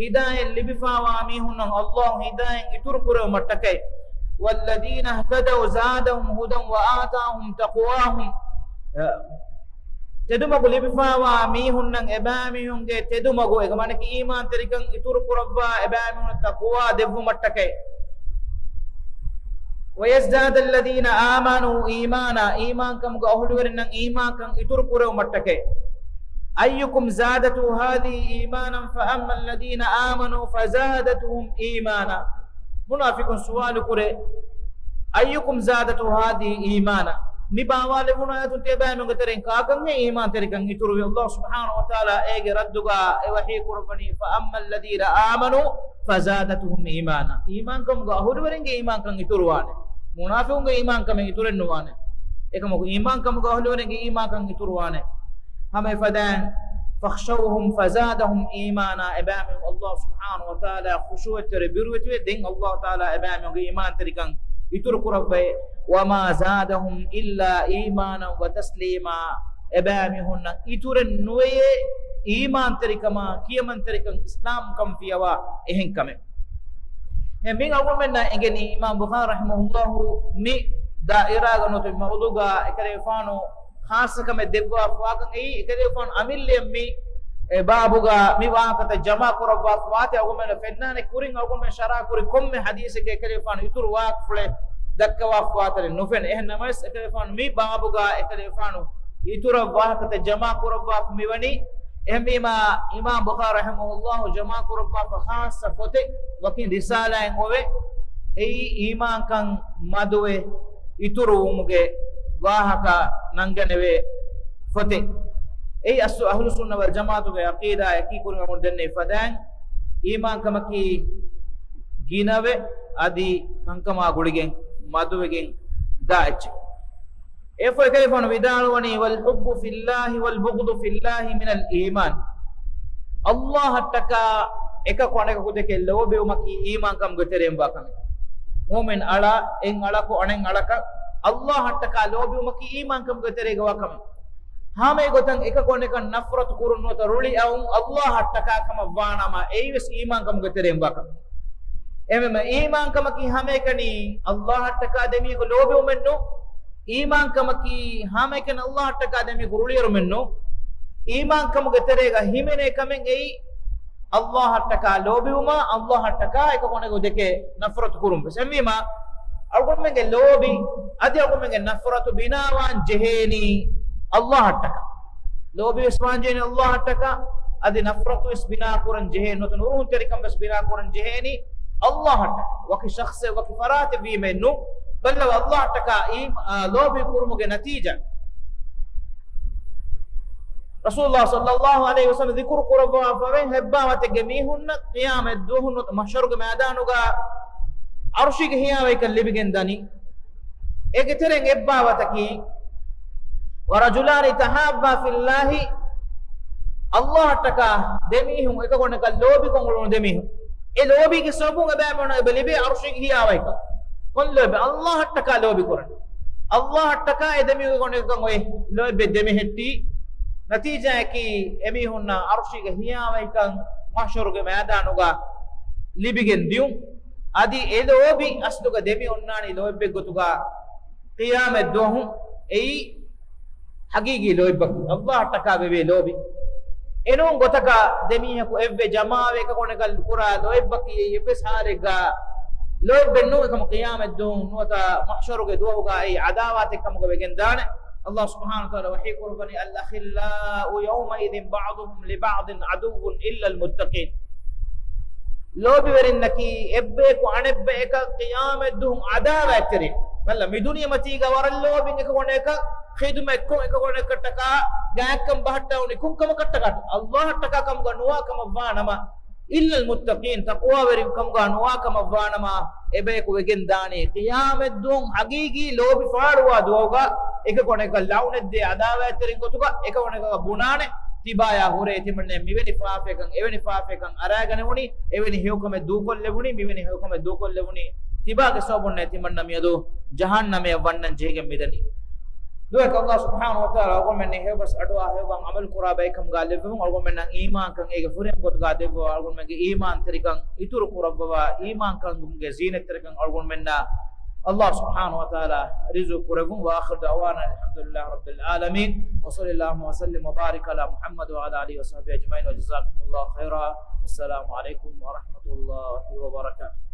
ހިދާޔަތް ލިބިފާވާ މީހުންނަށް ﷲ ހިދާޔަތް އިތުރު ކުރެވުމަށްޓަކައި. والذين اهتدوا زادهم هدى وآتاهم تقواهم. ތެދުމަގު ލިބިފާވާ މީހުންނަށް އެބައިމީހުންގެ ތެދުމަގު، އޭގެ މާނައަކީ އީމާންތެރިކަން އިތުރު ކުރައްވާ އެބައިމީހުންނަށް ތަޤްވާ ދެއްވުމަށްޓަކައި. ويزداد الذين آمنوا إيمانا، އީމާންކަމުގެ އަހުލުވެރިންނަށް އީމާންކަން އިތުރު ކުރެވުމަށްޓަކައި. أيكم زادته هذه إيمانا فأما الذين آمنوا فزادتهم إيمانا. މުނާފިޤުން ސުވާލު ކުރޭ، أيكم زادته هذه إيمانا. މި ބާވާލެވުނު އާޔަތުން ތިޔަބައިމީހުންގެ ތެރެއިން ކާކަންހޭ އީމާންތެރިކަން އިތުރުވީ؟ ﷲ ސުބްޙާނަހޫ ވަތަޢާލާ އޭގެ ރައްދުގަ އެ ވަޙީ ކުރައްވަނީ، فأما الذين آمنوا فزادتهم إيمانا. އީމާންކަމުގެ އަހުލުވެރިންގެ އީމާންކަން އިތުރުވާނެ. މުނާފިޤުންގެ އީމާންކަމެއް އިތުރެއް ނުވާނެ. އެކަމަކު އީމާންކަމުގެ އަހުލުވެރިންގެ އީމާންކަން އިތުރުވާނެ. ހަމަ އެފަދައިން، "فَاخْشَوْهُمْ فَزَادَهُمْ إِيمَانًا" އެބައިމީހުން ﷲ ސުބްޙާނަހޫ ވަތަޢާލާ ޚުޝޫޢަށްތެރޭ ބިރުވެތިވެ، ދެން ﷲ ތަޢާލާ އެބައިމީހުންގެ އީމާންތެރިކަން އިތުރު ކުރައްވައި، "وَمَا زَادَهُمْ إِلَّا إِيمَانًا وَتَسْلِيمًا" އެބައިމީހުންނަށް އިތުރެއް ނުވެޔޭ އީމާންތެރިކަމާ، ކިޔަމަންތެރިކަން، އިސްލާމްކަން ފިޔަވާ އެހެން ކަމެއް. އެ މި އަޅުގަނޑުމެންނަށް އެނގެނީ އިމާމް ބުޚާރީ ރަޙިމަހުﷲ މި ދާއިރާގަ ނުވަތަ މައުޟޫޢުގަ އެކަލޭގެފާނު ޚާއްޞަ ކަމެއް ދެއްވާފަވާކަން އެއީ، އެކަލޭގެފާނު އަމިއްލައަށް މި އެ ބާބުގަ މި ވާހަކަތައް ޖަމާ ކުރައްވާފަވާތީ އަޅުގަނޑުމެންނަށް ފެންނާނެ ކުރިން އަޅުގަނޑުމެން ޝަރަޙަ ކުރި ކޮންމެ ޙަދީޘެއްގަ އެކަލޭގެފާނު އިތުރު ވާހަކަފުޅެއް ދައްކަވާފަވާތަނެއް ނުފެނޭ. އެހެން ނަމަވެސް އެކަލޭގެފާނު މި ބާބުގަ އެކަލޭގެފާނު އިތުރަށް ވާހަކަތައް ޖަމާ ކުރައްވާފަ މިވަނީ. އެހެންވީމާ، އިމާމް ބުޚާރީ ރަޙިމަހުﷲ ޖަމާ ކުރައްވާފަ ޚާއްޞަ ފޮތެއް ވަކިން ރިސާލާއެއް އޮވެ. އެއީ އީމާންކަން މަދުވެ އިތުރުވުމުގެ ވާހަކަ ނަންގަނެވޭ ފޮތެއް. އެއީ އަސްލު އަހުލު ސުންނަ ވަލް ޖަމާޢަތުގެ ޢަޤީދާ ޔަޤީން ކުރިމަގުން ދެންނެވި ފަދައިން، އީމާންކަމަކީ ގިނަވެ، އަދި ކަންކަމާ ގުޅިގެން މަދުވެގެން ދާ އެއްޗެއް. އެފަ އެކަލޭގެފާނު ވިދާޅުވަނީ، "وَالْحُبُّ فِي اللَّهِ وَالْبُغْضُ فِي اللَّهِ مِنَ الْإِيمَانِ." ﷲ އަށްޓަކާ އެކަކު އަނެކަކު ދެކެ ލޯބިވުމަކީ އީމާންކަމުގެ ތެރެއިން ވާ ކަމެއް. މުއުމިން އަޅާ އެއް އަޅަކު އަނެއް އަޅަކަށް ﷲ އަށްޓަކާ ލޯބިވުމަކީ އީމާންކަމުގެ ތެރޭގަ ވާ ކަމެއް. ހަމަ އެގޮތަށް އެކަކު އަނެކަށް ނަފްރަތު ކުރުން ނުވަތަ ރުޅި އައުން ﷲ އަށްޓަކާ ކަމަށް ވާނަމަ، އެއީވެސް އީމާންކަމުގެ ތެރެއިން ވާ ކަމެއް. އެހެންވީމަ، އީމާންކަމަކީ ހަމައެކަނި ﷲ އަށްޓަކާ ދެމީހަކު ލޯބިވުމެއްނު. އީމާންކަމަކީ ހަމައެކަނި ﷲ އަށްޓަކާ ދެމީހަކު ރުޅިއެރުމެއްނު. އީމާންކަމުގެ ތެރޭގަ ހިމެނޭ ކަމެއް އެއީ، ﷲ އަށްޓަކާ ލޯބިވުމާ، ﷲ އަށްޓަކާ އެކަކު އަނެކަކު ދެކެ ނަފްރަތު ކުރުން ވެސް. އެހެންވީމަ، އަޅުގަނޑުމެންގެ ލޯބި އަދި އަޅުގަނޑުމެންގެ ނަފްރަތު ބިނާވާން ޖެހޭނީ ﷲ އަށްޓަކާ. ލޯބިވެސް ވާންޖެހޭނީ ﷲ އަށްޓަކާ، އަދި ނަފްރަތުވެސް ބިނާކުރަން ޖެހޭ ނުވަތަ ނުރުހުންތެރިކަންވެސް ބިނާކުރަން ޖެހޭނީ ﷲ އަށްޓަކާ. ވަކި ޝަޚްޞެއް، ވަކި ފަރާތެއް ވީމައެއްނު. ބައްލަވާ، ﷲ އަށްޓަކާ އީ، އާ، ލޯބި ކުރުމުގެ ނަތީޖާ. ރަސޫލުﷲ ޞައްލަﷲ ޢަލައިހި ވަސައްލަމަ ޛިކުރު ކުރައްވާފަވޭ، އެއްބާވަތެއްގެ މީހުންނަށް ޤިޔާމަތް ދުވަހު ނުވަތަ މަޙްޝަރުގެ މައިދާނުގަ ޢަރުޝީގެ ހިޔާވަހިކަން ލިބިގެން ދަނީ. އޭގެ ތެރެއިން އެއްބާވަތަކީ، "وَرَجُلَانِ تَحَابَّا فِي اللَّهِ" ﷲ އަށްޓަކާ ދެމީހުން އެކަކު އަނެކަށް ލޯބިކޮށް އުޅުނު ދެމީހުން. އެ ލޯބީގެ ސަބަބުން އެބައިމީހުންނަށް އެބަ ލިބޭ ޢަރުޝީގެ ހިޔާވަހިކަން. ކޮން ލޯތްބެއް؟ ﷲ އަށްޓަކާ ލޯބި ކުރަން. ﷲ އަށްޓަކާ އެ ދެމީހުން އެކަކު އެކަން އޮތް ލޯތްބެއް ދެމެހެއްޓީ. ނަތީޖާއަކީ އެމީހުންނަށް ޢަރުޝީގެ ހިޔާވަހިކަން މަޙްޝަރުގެ މައިދާނުގަ ލިބިގެން ދިޔުން. އަދި އެ ލޯބި އަސްލުގަ ދެމި އޮންނާނީ ލޯތްބެއް ގޮތުގަ ޤިޔާމަތް ދުވަހު. އެއީ ޙަޤީޤީ ލޯތްބަކީ، ﷲ އަށްޓަކާ ވެވޭ ލޯބި. އެނޫން ގޮތަކަށް ދެމީހަކު އެއްވެ ޖަމާވެ އެކަކު އަނެކަށް ކުރާ ލޯތްބަކީ އެއީ އެއްވެސް ޙާލެއްގަ ލޯތްބެއް ނޫން. އެކަމަކު ޤިޔާމަތް ދުވަހު ނުވަތަ މަޙްޝަރުގެ ދުވަހުގަ އެއީ ޢަދާވާތެއް ކަމުގަ ވެގެން ދާނެ. ﷲ ސުބްޙާނަހޫ ވަތަޢާލާ ވަޙީ ކުރައްވަނީ، "الْأَخِلَّاءُ يَوْمَئِذٍ بَعْضُهُمْ لِبَعْضٍ عَدُوٌّ إِلَّا الْمُتَّقِينَ." ލޯބިވެރިންނަކީ އެއްބަޔަކު އަނެއްބަޔަކަށް ޤިޔާމަތް ދުވަހު ޢަދާވާތްތެރިން. ބައްލަ، މި ދުނިޔެމަތީގަ ވަރަށް ލޯބިން އެކަކު އަނެކަށް ޚިދުމަތްކޮށް، އެކަކު އަނެކަށްޓަކާ ގާތްކަން ބަހައްޓާ އުނި ކުންކަމަކަށްޓަކާ، ﷲ އަށްޓަކާ ކަމުގަ ނުވާ ކަމަށް ވާ ނަމަ، "إِلَّا الْمُتَّقِينَ" ތަޤްވާވެރިން ކަމުގަ ނުވާ ކަމަށް ވާނަމަ، އެބަޔަކު ވެގެން ދާނީ ޤިޔާމަތް ދުވަހު ޙަޤީޤީ ލޯބި ފާޅުވާ ދުވަހުގަ، އެކަކު އަނެކަށް ލަޢުނަތްދޭ ޢަދާވާތްތެރިން ގޮތުގަ، އެކަކު އަނެކަކަށް ބުނާނެ، ތިބާޔާ ހުރޭ ތިމަންނަ މިވެނި ފާފައަކަށް އެވެނި ފާފައަކަށް އަރާގަނެވުނީ، އެވެނި ހެޔޮކަމެއް ދޫކޮށްލެވުނީ، މިވެނި ހެޔޮކަމެއް ދޫކޮށްލެވުނީ، ތިބާގެ ސަބަބުންނޭ ތިމަންނަ މިއަދު ޖަހަންނަމެއަށް ވަންނަން ޖެހިގެން މިދަނީ. ދުވަހަކަށް ﷲ ސުބްޙާނަހޫ ވަތަޢާލާ އަޅުގަނޑުމެންނަށް ހެޔޮބަސް އަޑުއަހާ ހެޔޮކަން ޢަމަލު ކުރާ ބައެއްކަމުގަ ލެއްވެވުން، އަޅުގަނޑުމެންނަށް އީމާންކަން އޭގެ ފުރިހަމަ ގޮތުގަ ދެއްވެވުން، އަޅުގަނޑުމެންގެ އީމާންތެރިކަން އިތުރު ކުރައްވަވާ، އީމާންކަންގެ ޒީނަތްތެރިކަން އަޅުގަނޑުމެންނަށް ﷲ ސުބްޙާނަހޫ ވަތަޢާލާ ރިޒުގު ކުރެއްވުން. وآخر دعوانا أن الحمد لله رب العالمين، وصلى اللهم وسلم وبارك على محمد وعلى آله وصحبه أجمعين، وجزاكم الله خيرا، والسلام عليكم ورحمة الله وبركاته.